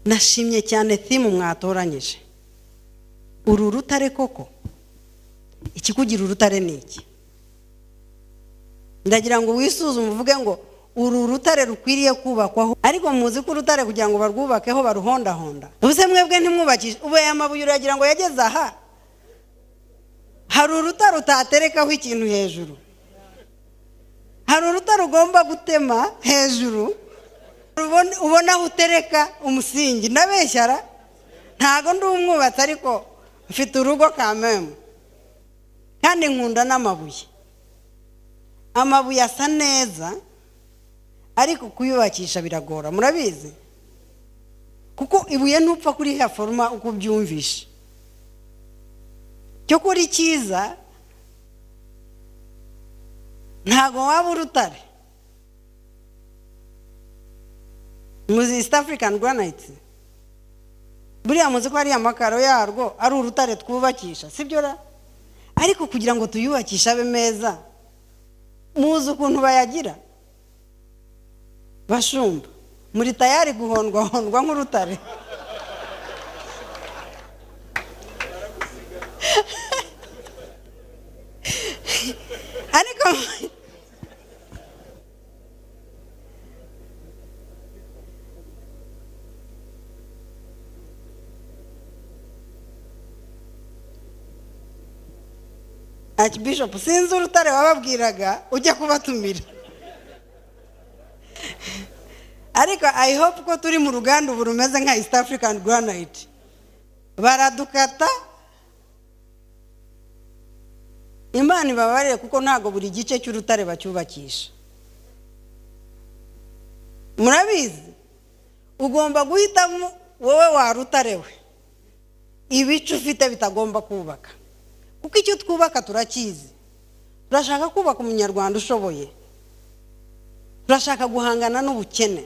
nashimye cyane theme mwatoranyije. Uru rutare koko, ikikugira urutare ni iki? Ndagira ngo wisuzume uvuge ngo uru rutare rukwiriye kubakwaho. Ariko muzi ko urutare kugira ngo barwubakeho baruhondahonda. Ubuse mwebwe ntimwubakishe, ubu aya mabuye uragira ngo yageze aha? Hari urutare utaterekaho ikintu hejuru, hari urutare ugomba gutema hejuru Ubona aho utereka umusingi. Ndabeshyara, ntago ndi umwubatsi ariko mfite urugo kameme, kandi nkunda n'amabuye. Amabuye asa neza ariko kuyubakisha biragora, murabizi, kuko ibuye ntupfa kuriha foruma uko ubyumvishe. Cyo kuri cyiza ntago waba urutare. Muzi East African granite, buriya muzi ko ari amakaro yarwo ari urutare twubakisha, sibyo ra? Ariko kugira ngo tuyubakishe abe meza, muzi ukuntu bayagira? Bashumba, muri tayari guhondwa hondwa nk'urutare? Ariko Archbishop, sinzi urutare wababwiraga ujya kubatumira, ariko I hope ko turi mu ruganda ubu rumeze nka East African granite. Baradukata, Imana ibabarire, kuko ntago buri gice cy'urutare bacyubakisha. Murabizi, ugomba guhitamo wowe wa rutare we ibice ufite bitagomba kubaka, kuko icyo twubaka turakizi. Turashaka kubaka umunyarwanda ushoboye, turashaka guhangana n'ubukene.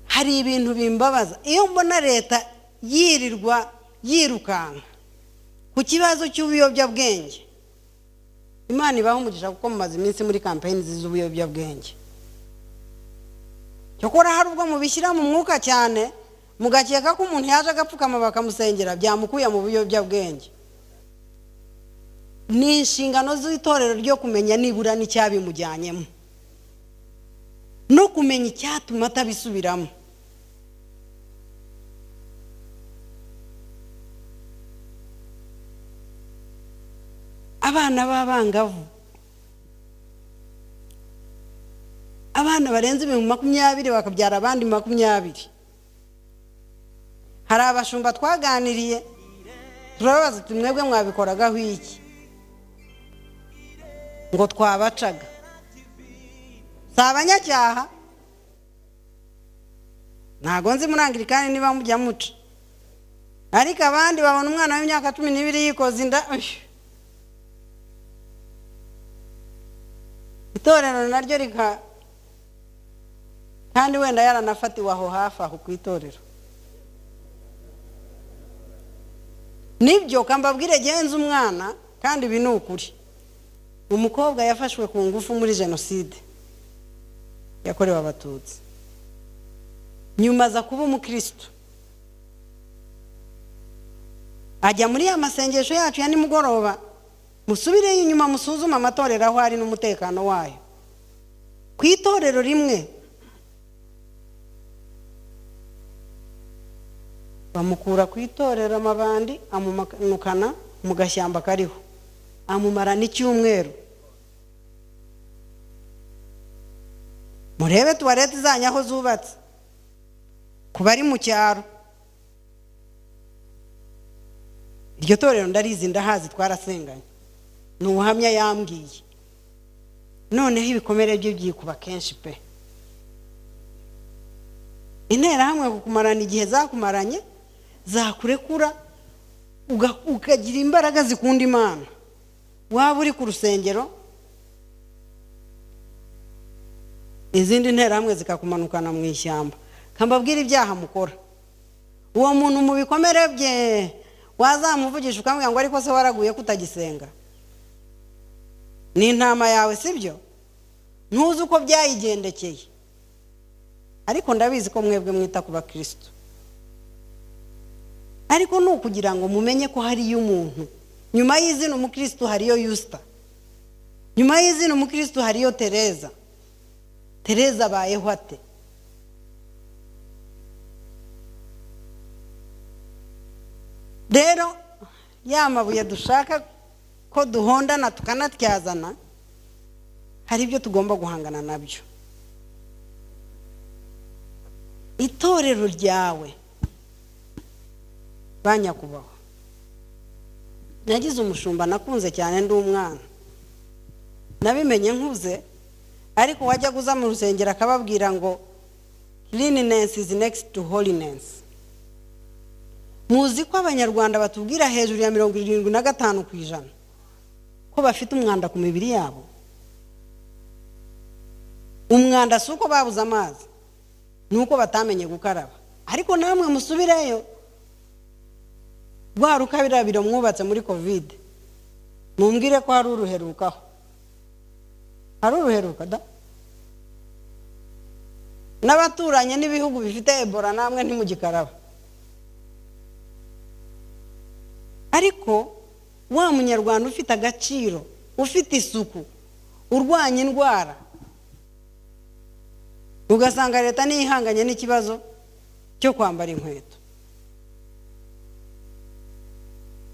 Hari ibintu bimbabaza iyo mbona leta yirirwa yirukanka ku kibazo cy'ubuyobyabwenge. Imana ibaha umugisha kuko mumaze iminsi muri campaign z'ubuyobyabwenge. Cyokora hari ubwo mubishyira mu mwuka cyane, mugakeka ko umuntu yaje agapfukama bakamusengera byamukuye mu buyobyabwenge. Ni inshingano z'itorero ryo kumenya nibura n'icyabimujyanyemo, no kumenya icyatuma atabisubiramo. Abana b'abangavu, abana barenze 20,000 bakabyara abandi 20. Hari abashumba twaganiriye, turababaza tuti mwebwe mwabikoragaho iki? Ngo twabacaga. Si abanyacyaha, ntago nzi muri Anglikani niba mujya muca, ariko abandi babona umwana w'imyaka 12 yikoza inda. Itorero naryo rika, kandi wenda yaranafatiwe aho hafi aho ku itorero. Nibyo kambabwire, genza umwana, kandi ibi ni ukuri. Umukobwa yafashwe ku ngufu muri jenoside yakorewe Abatutsi, nyuma aza kuba umukristo, ajya muri ya masengesho yacu ya nimugoroba. Musubireyo inyuma musuzume amatorero aho ari n'umutekano wayo. Ku itorero rimwe bamukura ku itorero amabandi, amumanukana mu gashyamba kariho, amumara n'icyumweru. Murebe tuwarete zanyu aho zubatse ku bari mu cyaro. Iryo torero ndarizi, ndahazi, twarasenganye, ni ubuhamya yambwiye. Noneho ibikomere bye byikuba kenshi pe. Interahamwe kukumarana igihe zakumaranye, zakurekura ukagira imbaraga zikunda Imana. Waba uri ku rusengero, izindi nterahamwe zikakumanukana mu ishyamba. Kambabwira ibyaha mukora. Uwo muntu mu bikomere bye wazamuvugisha ukamubwira ngo ariko se waraguye kutagisenga, ni intama yawe, sibyo? Ntuzi uko byayigendekeye. Ariko ndabizi ko mwebwe mwita ku bakristo, ariko ni ukugira ngo mumenye ko hariyo umuntu nyuma y'izina umukristo, hariyo Yusta, nyuma y'izina umukristo hariyo Tereza. Tereza abayeho ate? Rero ya mabuye dushaka ko duhondana tukanatyazana, hari ibyo tugomba guhangana nabyo. Itorero ryawe, ba nyakubahwa, nagize umushumba nakunze cyane ndi umwana, nabimenye nkuze, ariko wajya uza mu rusengero akababwira ngo "Cleanliness is next to holiness." Muzi ko Abanyarwanda batubwira hejuru ya 75% ko bafite umwanda ku mibiri yabo? Umwanda si uko babuze amazi, ni uko batamenye gukaraba. Ariko namwe musubireyo rwa rukarabiro mwubatse muri COVID, mumbwire ko hari uruherukaho, hari uruheruka da. N'abaturanye n'ibihugu bifite Ebola, namwe ntimugikaraba. Ariko wa Munyarwanda ufite agaciro, ufite isuku, urwanya indwara, ugasanga leta niyo ihanganye n'ikibazo cyo kwambara inkweto.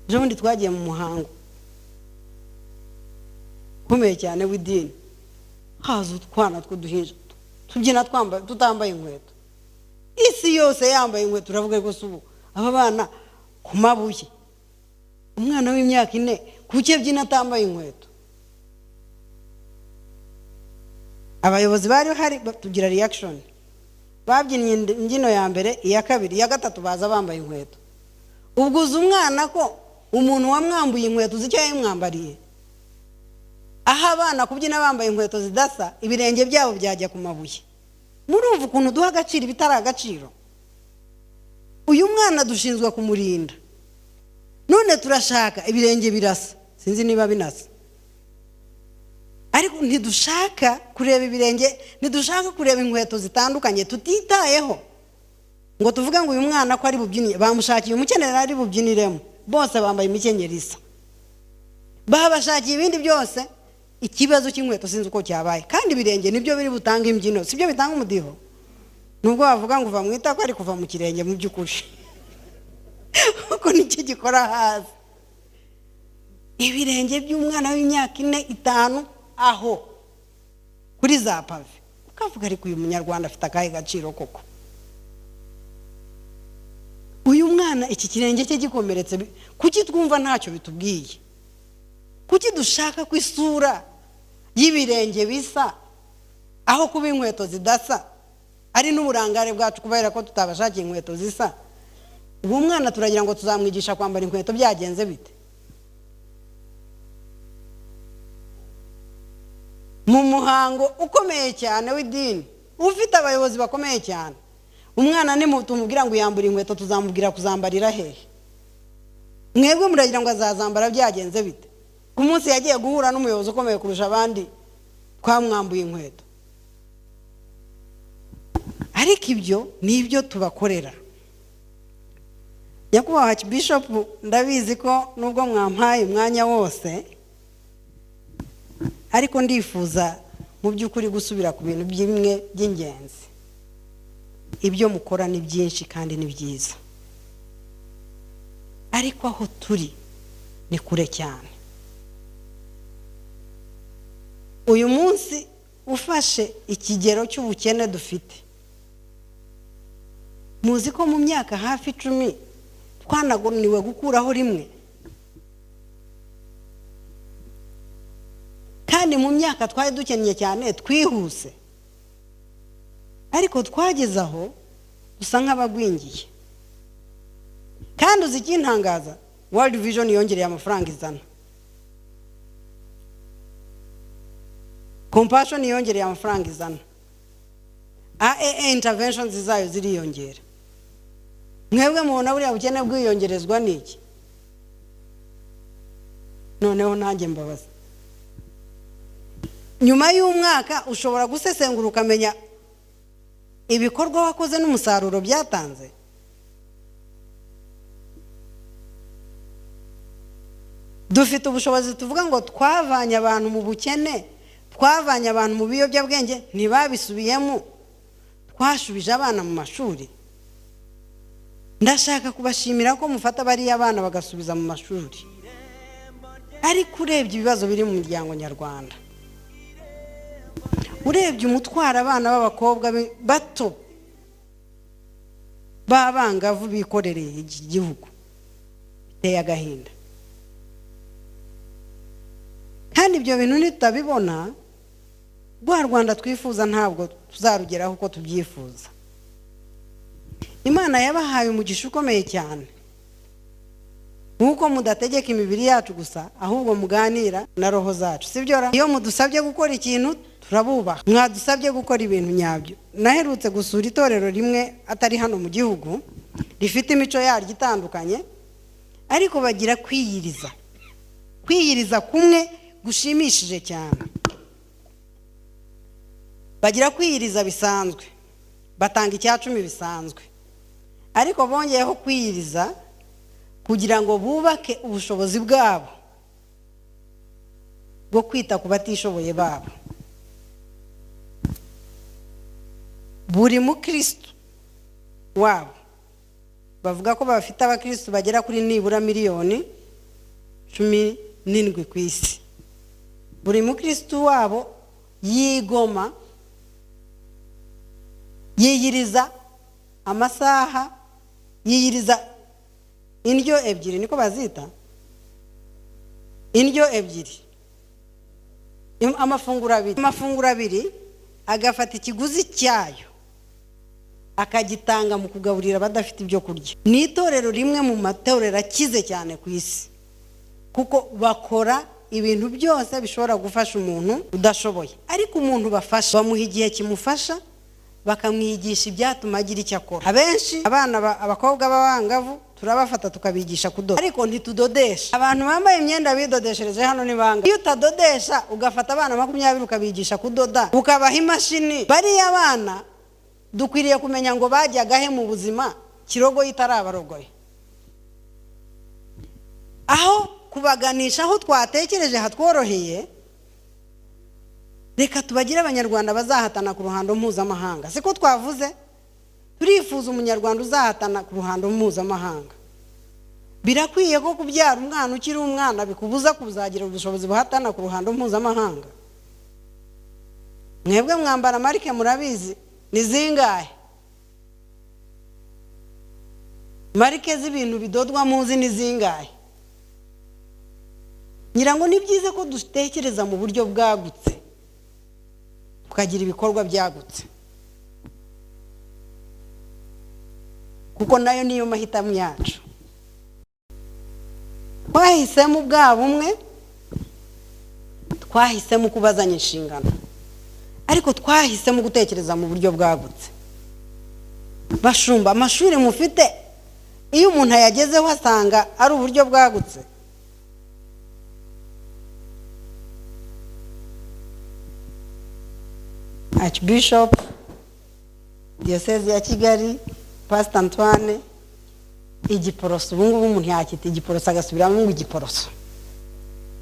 Ejo bundi twagiye mu muhango ukomeye cyane w'idini, haza utwana tw'uduhinja tubyina tutambaye inkweto, isi yose yambaye inkweto. Uravuga rwose ubu aba bana ku mabuye, umwana w'imyaka 4 kuki abyina atambaye inkweto? Abayobozi bari hari tugira reaction, babyinnye imbyino ya mbere, iya kabiri, iya gatatu, baza bambaye inkweto. Ubwo uzi umwana ko umuntu wamwambuye inkweto uzi icyo yayimwambariye? Aho abana kubyina bambaye inkweto zidasa, ibirenge byabo byajya ku mabuye. Murumva ukuntu duha agaciro ibitari agaciro? Uyu mwana dushinzwe kumurinda, none turashaka ibirenge birasa, sinzi niba binasa, ariko ntidushaka kureba ibirenge, ntidushaka kureba inkweto zitandukanye, tutitayeho ngo tuvuge ngo uyu mwana ko ari bubyinire, bamushakiye umukenyero ari bubyiniremo, bose bambaye imikenyero isa, babashakiye ibindi byose. Ikibazo cy'inkweto sinzi uko cyabaye, kandi ibirenge nibyo biri butange imbyino, sibyo bitanga umudiho. Nubwo bavuga ngo uva mu itako, ari kuva mu kirenge mu by'ukuri, kuko nicyo gikora hasi. Ibirenge by'umwana w'imyaka 4, 5 aho kuri za pave, ukavuga ariko uyu Munyarwanda afite akahe gaciro koko? Uyu mwana iki kirenge cye gikomeretse, kuki twumva ntacyo bitubwiye? Kuki dushaka ko isura y'ibirenge bisa aho kuba inkweto zidasa? Ari n'uburangare bwacu kubera ko tutabashakiye inkweto zisa. Uwo mwana turagira ngo tuzamwigisha kwambara inkweto byagenze bite? Mu muhango ukomeye cyane w'idini, ufite abayobozi bakomeye cyane, umwana nimutumubwira ngo yambure inkweto, tuzamubwira kuzambarira hehe? Mwebwe muragira ngo azazambara byagenze bite? Ku munsi yagiye guhura n'umuyobozi ukomeye kurusha abandi, twamwambuye inkweto. Ariko ibyo ni ibyo tubakorera. Nyakubahwa Bishop, ndabizi ko nubwo mwampaye umwanya wose, ariko ndifuza mu by'ukuri gusubira ku bintu bimwe by'ingenzi. Ibyo mukora ni byinshi kandi ni byiza, ariko aho turi ni kure cyane. Uyu munsi ufashe ikigero cy'ubukene dufite, muzi ko mu myaka hafi 10 twanagoniwe gukuraho rimwe, kandi mu myaka twari dukennye cyane twihuse, ariko twageze aho dusa nk'abagwingiye. Kandi uzi ikintangaza, World Vision yongereye amafaranga izana, Compassion yongereye amafaranga izana, AAA interventions zayo ziriyongera. Mwebwe mubona buriya bukene bwiyongerezwa n'iki? Noneho nanjye mbabaza, nyuma y'umwaka ushobora gusesengura ukamenya ibikorwa wakoze n'umusaruro byatanze? Dufite ubushobozi tuvuga ngo twavanye abantu mu bukene, twavanye abantu mu biyobyabwenge, ntibabisubiyemo, twashubije abana mu mashuri. Ndashaka kubashimira ko mufata bariya abana bagasubiza mu mashuri. Ariko urebye ibibazo biri mu muryango nyarwanda, urebye umutwara abana b'abakobwa bato B'abangavu bikorereye iki gihugu, biteye agahinda. Kandi ibyo bintu nitutabibona, rwa Rwanda twifuza ntabwo tuzarugeraho uko tubyifuza. Imana yabahaye umugisha ukomeye cyane, nk'uko mudategeka imibiri yacu gusa, ahubwo muganira na roho zacu, sibyo? Iyo mudusabye gukora ikintu turabubaha, mwadusabye gukora ibintu nyabyo. Naherutse gusura itorero rimwe atari hano mu gihugu, rifite imico yaryo itandukanye, ariko bagira kwiyiriza, kwiyiriza kumwe gushimishije cyane. Bagira kwiyiriza bisanzwe, batanga 10 bisanzwe, ariko bongeyeho kwiyiriza kugira ngo bubake ubushobozi bwabo bwo kwita ku batishoboye babo. Buri mukristo wabo bavuga ko bafite abakristo bagera kuri nibura 17 miliyoni ku isi. Buri mukristo wabo yigoma, yiyiriza amasaha, yiyiriza indyo 2, niko bazita indyo 2, amafunguro 2, amafunguro 2 agafata ikiguzi cyayo akagitanga mu kugaburira abadafite ibyo kurya. Ni itorero rimwe mu matorero akize cyane ku isi, kuko bakora ibintu byose bishobora gufasha umuntu udashoboye. Ariko umuntu bafasha bamuha igihe kimufasha, bakamwigisha ibyatuma agira icyo akora. Abenshi abana, abakobwa b'abangavu turabafata tukabigisha kudoda, ariko ntitudodesha. Abantu bambaye imyenda bidodeshereje hano ni banga. Iyo utadodesha ugafata abana 20 ukabigisha kudoda, ukabaha imashini, bariya bana dukwiriye kumenya ngo bajyaga he mu buzima kirogoye itarabarogoye. Aho kubaganisha aho twatekereje hatworoheye, reka tubagire abanyarwanda bazahatana ku ruhando mpuzamahanga. Siko twavuze? Turifuza umunyarwanda uzahatana ku ruhando mpuzamahanga. Birakwiye ko kubyara umwana ukiri umwana bikubuza kuzagira ubushobozi buhatana ku ruhando mpuzamahanga. Mwebwe mwambara marike murabizi ni zingahe? Marike z'ibintu bidodwa muzi ni zingahe? Ngira ngo ni byiza ko dutekereza mu buryo bwagutse, tukagira ibikorwa byagutse, kuko nayo niyo mahitamo yacu. Twahisemo bwa bumwe, twahisemo kubazanya inshingano, ariko twahisemo gutekereza mu buryo bwagutse. Bashumba, amashuri mufite iyo umuntu ayagezeho asanga ari uburyo bwagutse. Archbishop Diocese ya Kigali, Pastor Antoine, igiporoso ubu ngubu umuntu yakita igiporoso agasubiramo ngo igiporoso.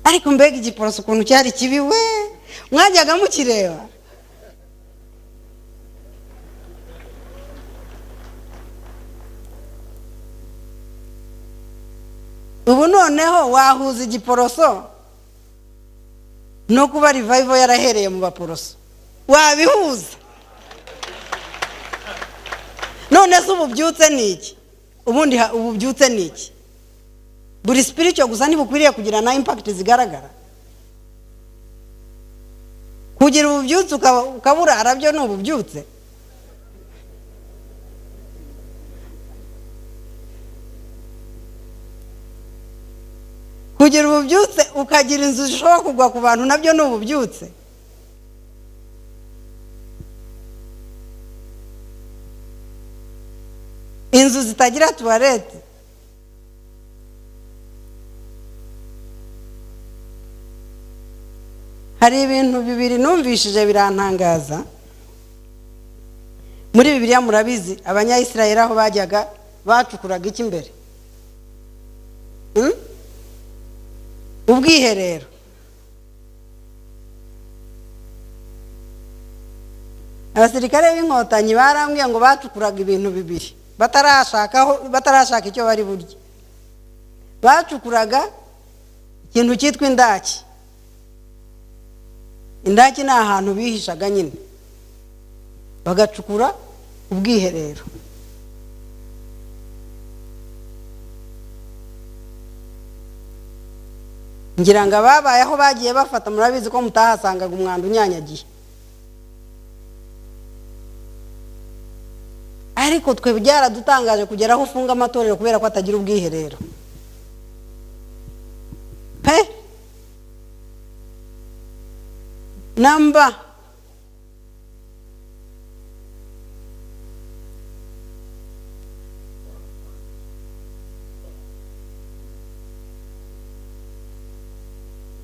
Ariko mbega igiporoso ukuntu cyari kibi we, mwajyaga mukireba. Ubu noneho wahuza igiporoso no kuba revival yarahereye mu baporoso, wabihuza. None se ububyutse ni iki? Ubundi ububyutse ni iki? Buri spiritual gusa ntibukwiriye kugira na impact zigaragara. Kugira ububyutse ukaburara byo ni ububyutse. Kugira ububyutse ukagira inzu zishobora kugwa ku bantu nabyo ni ububyutse. Inzu zitagira tuwarete. Hari ibintu bibiri numvishije birantangaza. Muri Bibiliya murabizi, abanyayisiraheli aho bajyaga bacukuraga iki imbere? Ubwiherero. Abasirikare b'inkotanyi barambwiye ngo bacukuraga ibintu bibiri batarashaka icyo bari burye. Bacukuraga ikintu cyitwa indaki. Indaki ni ahantu bihishaga nyine, bagacukura ubwiherero. Ngira ngo ababaye aho bagiye bafata, murabizi ko mutahasangaga umwanda unyanyagiye. Ariko twe byaradutangaje kugera aho ufunga amatorero kubera ko atagira ubwiherero pe. Namba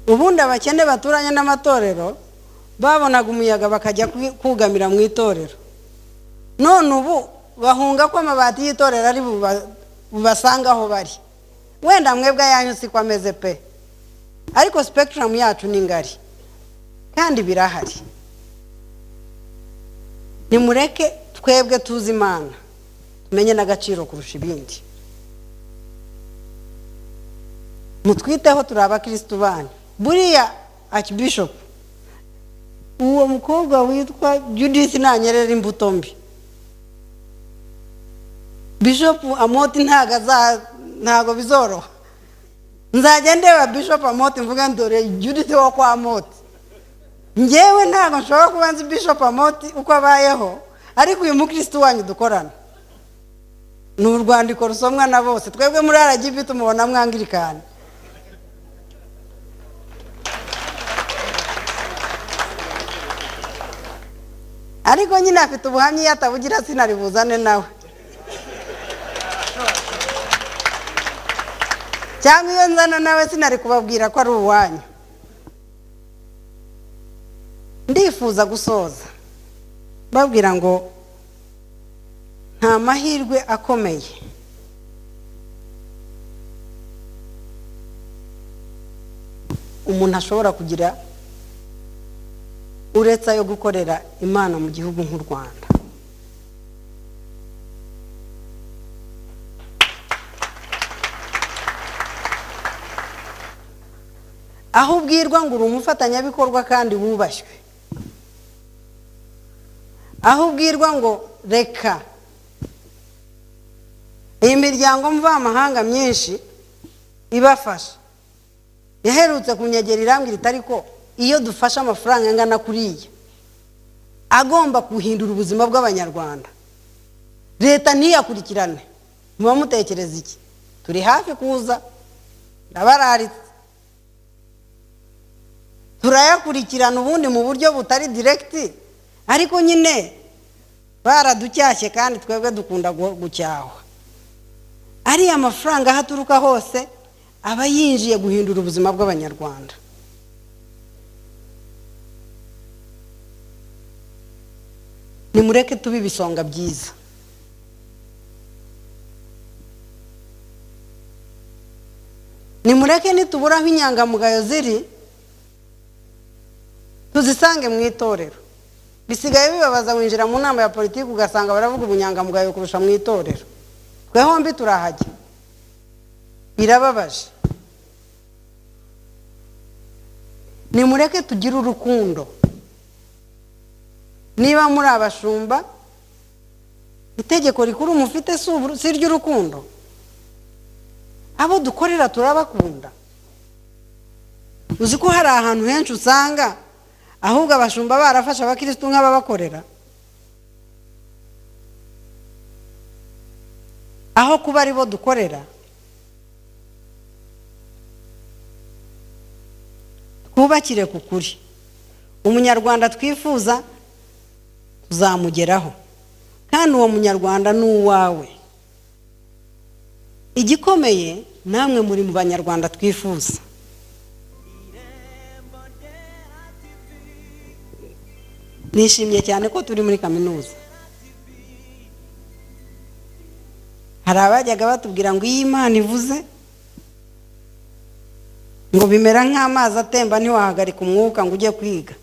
ubundi abakene baturanye n'amatorero babonaga umuyaga bakajya kugamira mu itorero. None ubu bahunga ko amabati y'itorero ari bubasanga aho bari. Wenda mwebwe ayanyu siko ameze pe, ariko spectrum yacu ni ngari kandi birahari. Nimureke twebwe tuzi Imana, tumenye n'agaciro kurusha ibindi. Mutwiteho, turi abakirisitu banyu. Buriya Archbishop, uwo mukobwa witwa Judith nanyerera imbuto mbi, Bishop Amoti ntago bizoroha. Nzajya ndeba Bishop Amoti mvuga ndore Judith wo kwa Amoti. Njyewe ntago nshobora kuba nzi Bishop Amoti uko abayeho, ariko uyu mukristo wanyu dukorana ni urwandiko rusomwa na bose. Twebwe muri RGB tumubona mwangirikani. Ariko nyine afite ubuhamya, iyo atabugira sinari buzane nawe, cyangwa iyo nzana nawe sinari kubabwira ko ari uwanyu. Ndifuza gusoza babwira ngo nta mahirwe akomeye umuntu ashobora kugira uretse ayo gukorera Imana mu gihugu nk'u Rwanda. Aho ubwirwa ngo uri umufatanyabikorwa kandi wubashywe, aho ubwirwa ngo reka iyi miryango mvamahanga myinshi ibafasha, yaherutse kunyegera irambwira iti ariko iyo dufashe amafaranga angana kuriya agomba guhindura ubuzima bw'abanyarwanda, leta ntiyakurikirane, muba mutekereza iki? Turi hafi kuza, ndabararitse, turayakurikirana ubundi mu buryo butari direkiti, ariko nyine baraducyashye kandi twebwe dukunda gucyahwa. Ariya mafaranga aho aturuka hose aba yinjiye guhindura ubuzima bw'abanyarwanda. Nimureke tube ibisonga byiza. Nimureke nitubura aho inyangamugayo ziri tuzisange mu itorero. Bisigaye bibabaza winjira mu nama ya politiki ugasanga baravuga ubunyangamugayo kurusha mu itorero. Twe hombi turahajya, birababaje. Nimureke tugire urukundo. Niba muri abashumba, itegeko rikuru mufite si iry'urukundo. Abo dukorera turabakunda. Uzi ko hari ahantu henshi usanga ahubwo abashumba barafasha abakirisitu nk'ababakorera, aho kuba ari bo dukorera. Twubakire ku kuri. Umunyarwanda twifuza tuzamugeraho, kandi uwo munyarwanda ni uwawe. Igikomeye namwe muri mu banyarwanda twifuza. Nishimye cyane ko turi muri kaminuza. Hari abajyaga batubwira ngo iyi Imana ivuze ngo bimera nk'amazi atemba, ntiwahagarika umwuka ngo ujye kwiga.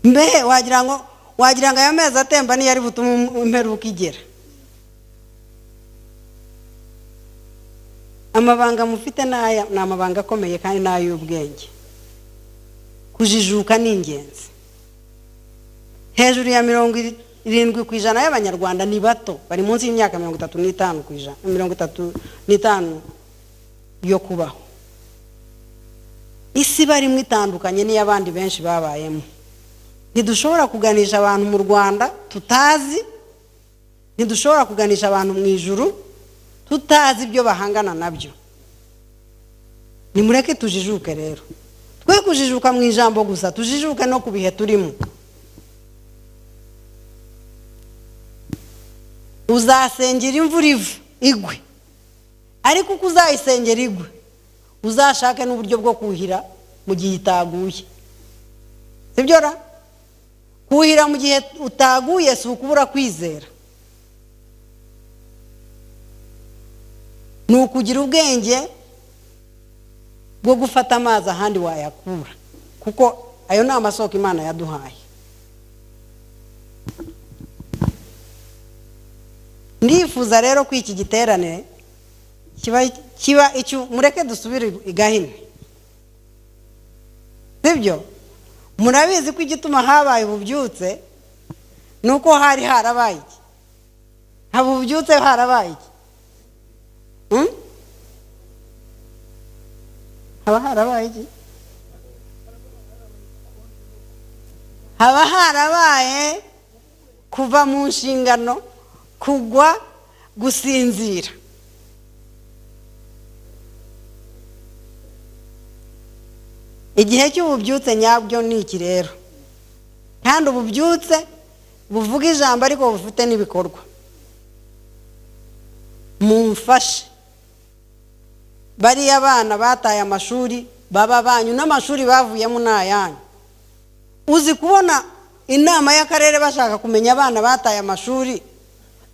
Mbe wagira ngo aya mezi atemba niyo ari butume imperuka igera. Amabanga mufite n'aya ni amabanga akomeye kandi n'ay'ubwenge. Kujijuka ni ingenzi. Hejuru ya 70% y'Abanyarwanda ni bato, bari munsi y'imyaka 35%, 35 yo kubaho. Isi barimo itandukanye n'iy'abandi benshi babayemo. Ntidushobora kuganisha abantu mu Rwanda tutazi, ntidushobora kuganisha abantu mu ijuru tutazi ibyo bahangana nabyo. Nimureke tujijuke rero, twe kujijuka mu ijambo gusa, tujijuke no ku bihe turimo. Uzasengera imvura igwe, ariko uko uzayisengera igwe uzashake n'uburyo bwo kuhira mu gihe itaguye, sibyo ra? Kuhira mu gihe utaguye si ukubura kwizera, ni ukugira ubwenge bwo gufata amazi ahandi wayakura, kuko ayo ni amasoko Imana yaduhaye. Ndifuza rero ko iki giterane kiba icyo, mureke dusubire i Gahini, sibyo? Murabizi ko igituma habaye ububyutse nuko hari harabaye iki? Haba ububyutse harabaye iki? Haba harabaye iki? Haba harabaye kuva mu nshingano, kugwa, gusinzira. Igihe cy'ububyutse nyabyo ni iki rero, kandi ububyutse buvuga ijambo ariko bufite n'ibikorwa. Mumfashe bariya bana bataye amashuri baba banyu, n'amashuri bavuyemo ni ayanyu. Uzi kubona inama y'akarere bashaka kumenya abana bataye amashuri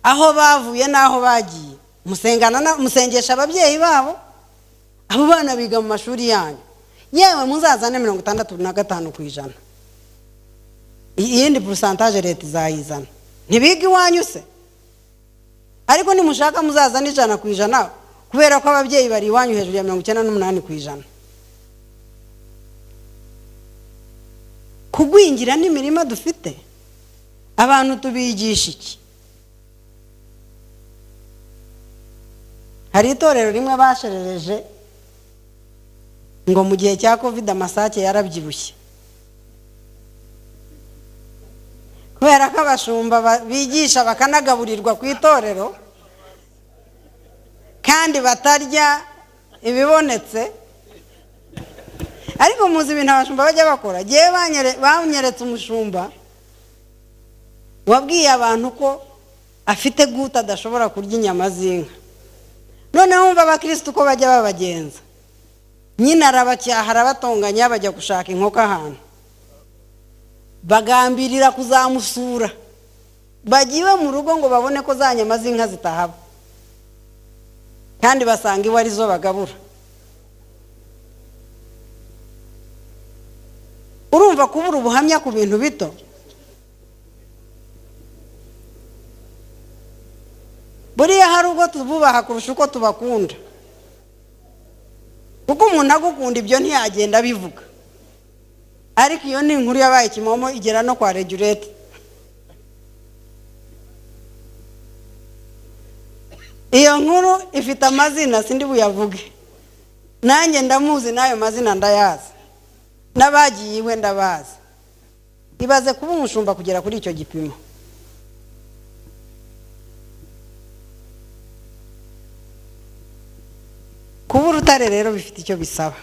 aho bavuye n'aho bagiye, musengana musengesha ababyeyi babo, abo bana biga mu mashuri yanyu. Yewe muzazane 65%, iyindi pourcentage leta izayizana. Ntibiga iwanyu se? Ariko nimushaka muzazane 100%, kubera ko ababyeyi bari iwanyu hejuru ya 98%. Kugwingira n'imirima dufite, abantu tubigisha iki? Hari itorero rimwe basherereje ngo mu gihe cya Covid amasake yarabyibushye, kubera ko abashumba bigisha bakanagaburirwa ku itorero kandi batarya ibibonetse. Ariko muzi ibintu abashumba bajya bakora. Jyewe banyeretse umushumba wabwiye abantu ko afite guta adashobora kurya inyama z'inka. Noneho wumva abakirisitu ko bajya babagenza, nyine arabacyaha arabatonganya, bajya gushaka inkoko ahantu, bagambirira kuzamusura, bagiwe mu rugo ngo babone ko za nyama z'inka zitahaba, kandi basanga iwe arizo bagabura. Urumva kubura ubuhamya ku bintu bito. Buriya hari ubwo tububaha kurusha uko tubakunda, kuko umuntu agukunda ibyo ntiyagenda abivuga. Ariko iyo ni inkuru yabaye kimomo igera no kwa regulate. Iyo nkuru ifite amazina sindi buyavuge, nanjye ndamuzi n'ayo mazina ndayazi, n'abagiye iwe ndabazi. Ibaze kuba umushumba kugera kuri icyo gipimo. Kuba urutare rero bifite icyo bisaba.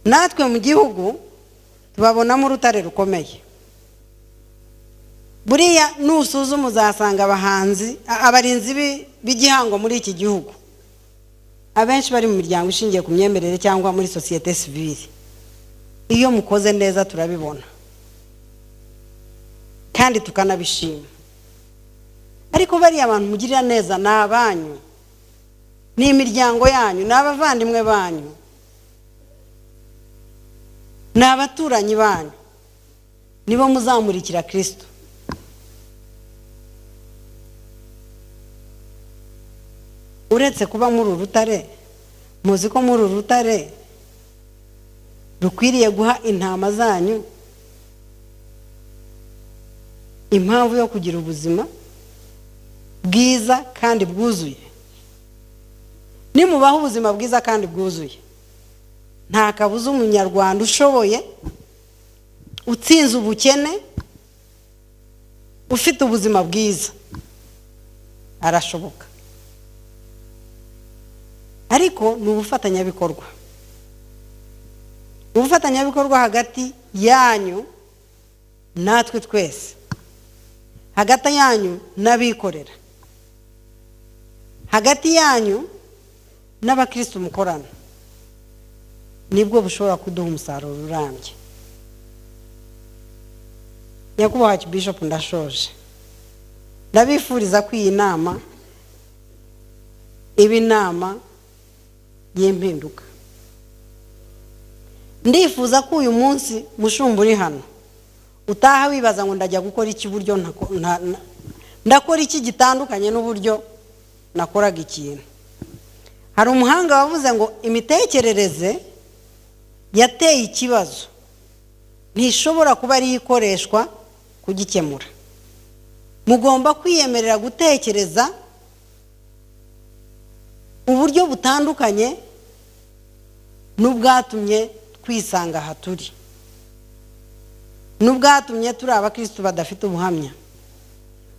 Natwe mu gihugu tubabonamo urutare rukomeye. Buriya nusuzuma uzasanga abahanzi, abarinzi b'igihango muri iki gihugu abenshi bari mu miryango ishingiye ku myemerere cyangwa muri société civile. Iyo mukoze neza turabibona kandi tukanabishima. Ariko bariya abantu mugirira neza ni abanyu, ni imiryango yanyu, ni abavandimwe banyu, ni abaturanyi banyu, nibo muzamurikira Kristo. Uretse kuba muri urutare, muzi ko muri urutare rukwiriye guha intama zanyu Impamvu yo kugira ubuzima bwiza kandi bwuzuye. Nimubaho ubuzima bwiza kandi bwuzuye, nta kabuza umunyarwanda ushoboye, utsinze ubukene, ufite ubuzima bwiza arashoboka. Ariko ni ubufatanyabikorwa, ubufatanyabikorwa hagati yanyu natwe twese, hagati yanyu n'abikorera, hagati yanyu n'abakirisitu mukorana, nibwo bushobora kuduha umusaruro urambye. Nyakubahwa Bishop, ndashoje, ndabifuriza ko iyi nama iba inama y'impinduka. Ndifuza ko uyu munsi mushumba uri hano utaha wibaza ngo ndajya gukora iki, buryo ndakora iki gitandukanye n'uburyo nakoraga ikintu. Hari umuhanga wavuze ngo imitekerereze yateye ikibazo ntishobora kuba ari ikoreshwa kugikemura. Mugomba kwiyemerera gutekereza uburyo butandukanye n'ubwatumye twisanga aha turi, n'ubwatumye turi abakirisitu badafite ubuhamya,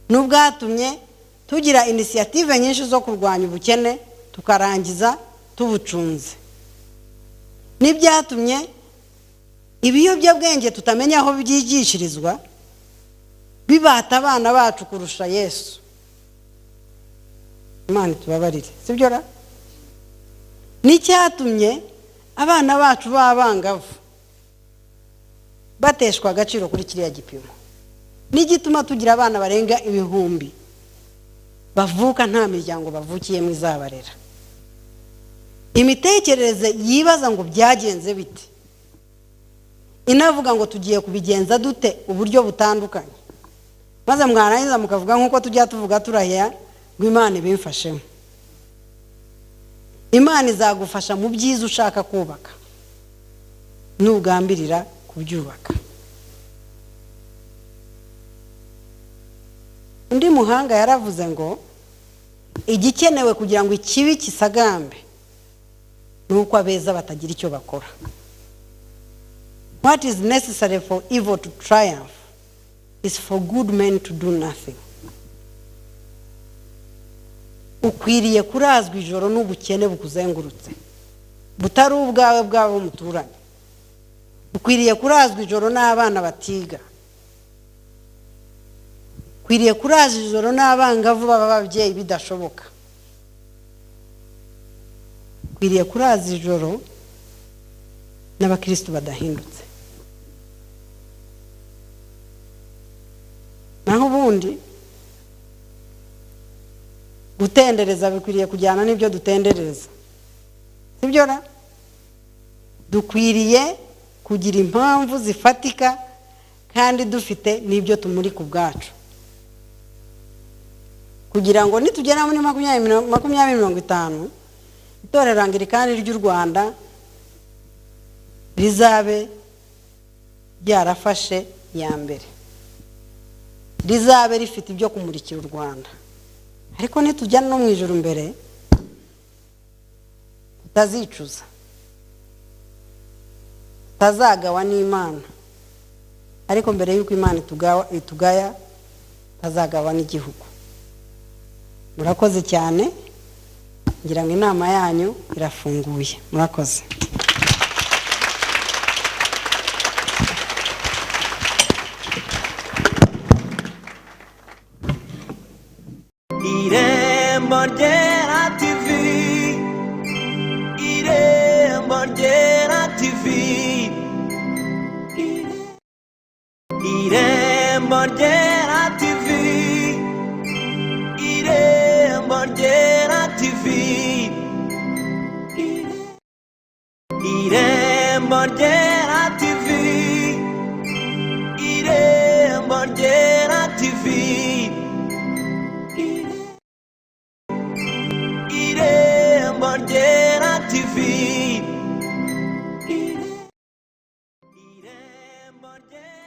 n'ubwatumye tugira inisiyative nyinshi zo kurwanya ubukene tukarangiza tubucunze, n'ibyatumye ibiyobyabwenge tutamenya aho byigishirizwa bibata abana bacu kurusha Yesu. Imana itubabarire, sibyo ra? N'icyatumye abana bacu b'abangavu bateshwa agaciro kuri kiriya gipimo, n'igituma tugira abana barenga ibihumbi bavuka nta miryango bavukiyemo izabarera. Imitekerereze yibaza ngo byagenze bite, inavuga ngo tugiye kubigenza dute uburyo butandukanye, maze mwarangiza mukavuga nk'uko tujya tuvuga turahera ngo Imana ibimfashemo. Imana izagufasha mu byiza ushaka kubaka nugambirira kubyubaka. Undi muhanga yaravuze ngo igikenewe kugira ngo ikibi kisagambe ni uko abeza batagira icyo bakora. What is necessary for evil to triumph is for good men to do nothing. Ukwiriye kurazwa ijoro n'ubukene bukuzengurutse, butari ubwawe bwabo muturanye. Ukwiriye kurazwa ijoro n'abana batiga. Ukwiriye kurazwa ijoro n'abangavu baba ababyeyi bidashoboka. Ukwiriye kuraza ijoro n'abakristo badahindutse. Naho ubundi gutendereza bikwiriye kujyana n'ibyo dutendereza, sibyo ra? Dukwiriye kugira impamvu zifatika kandi dufite n'ibyo tumurika ubwacu, kugira ngo nitugera muri 2050 itorero Anglikani ry'u Rwanda rizabe ryarafashe ya mbere, rizabe rifite ibyo kumurikira u Rwanda. Ariko nitujya no mu ijuru mbere tutazicuza, tutazagawa n'Imana, ariko mbere y'uko Imana itugaya tutazagawa n'igihugu. Murakoze cyane, ngira ngo inama yanyu irafunguye. Murakoze. Irembo Ryera TV, Irembo Ryera TV, Irembo Ryera TV, Irembo Ryera TV, Irembo Ryera TV, Irembo Ryera TV, Irembo Ryera TV, Irembo Ryera.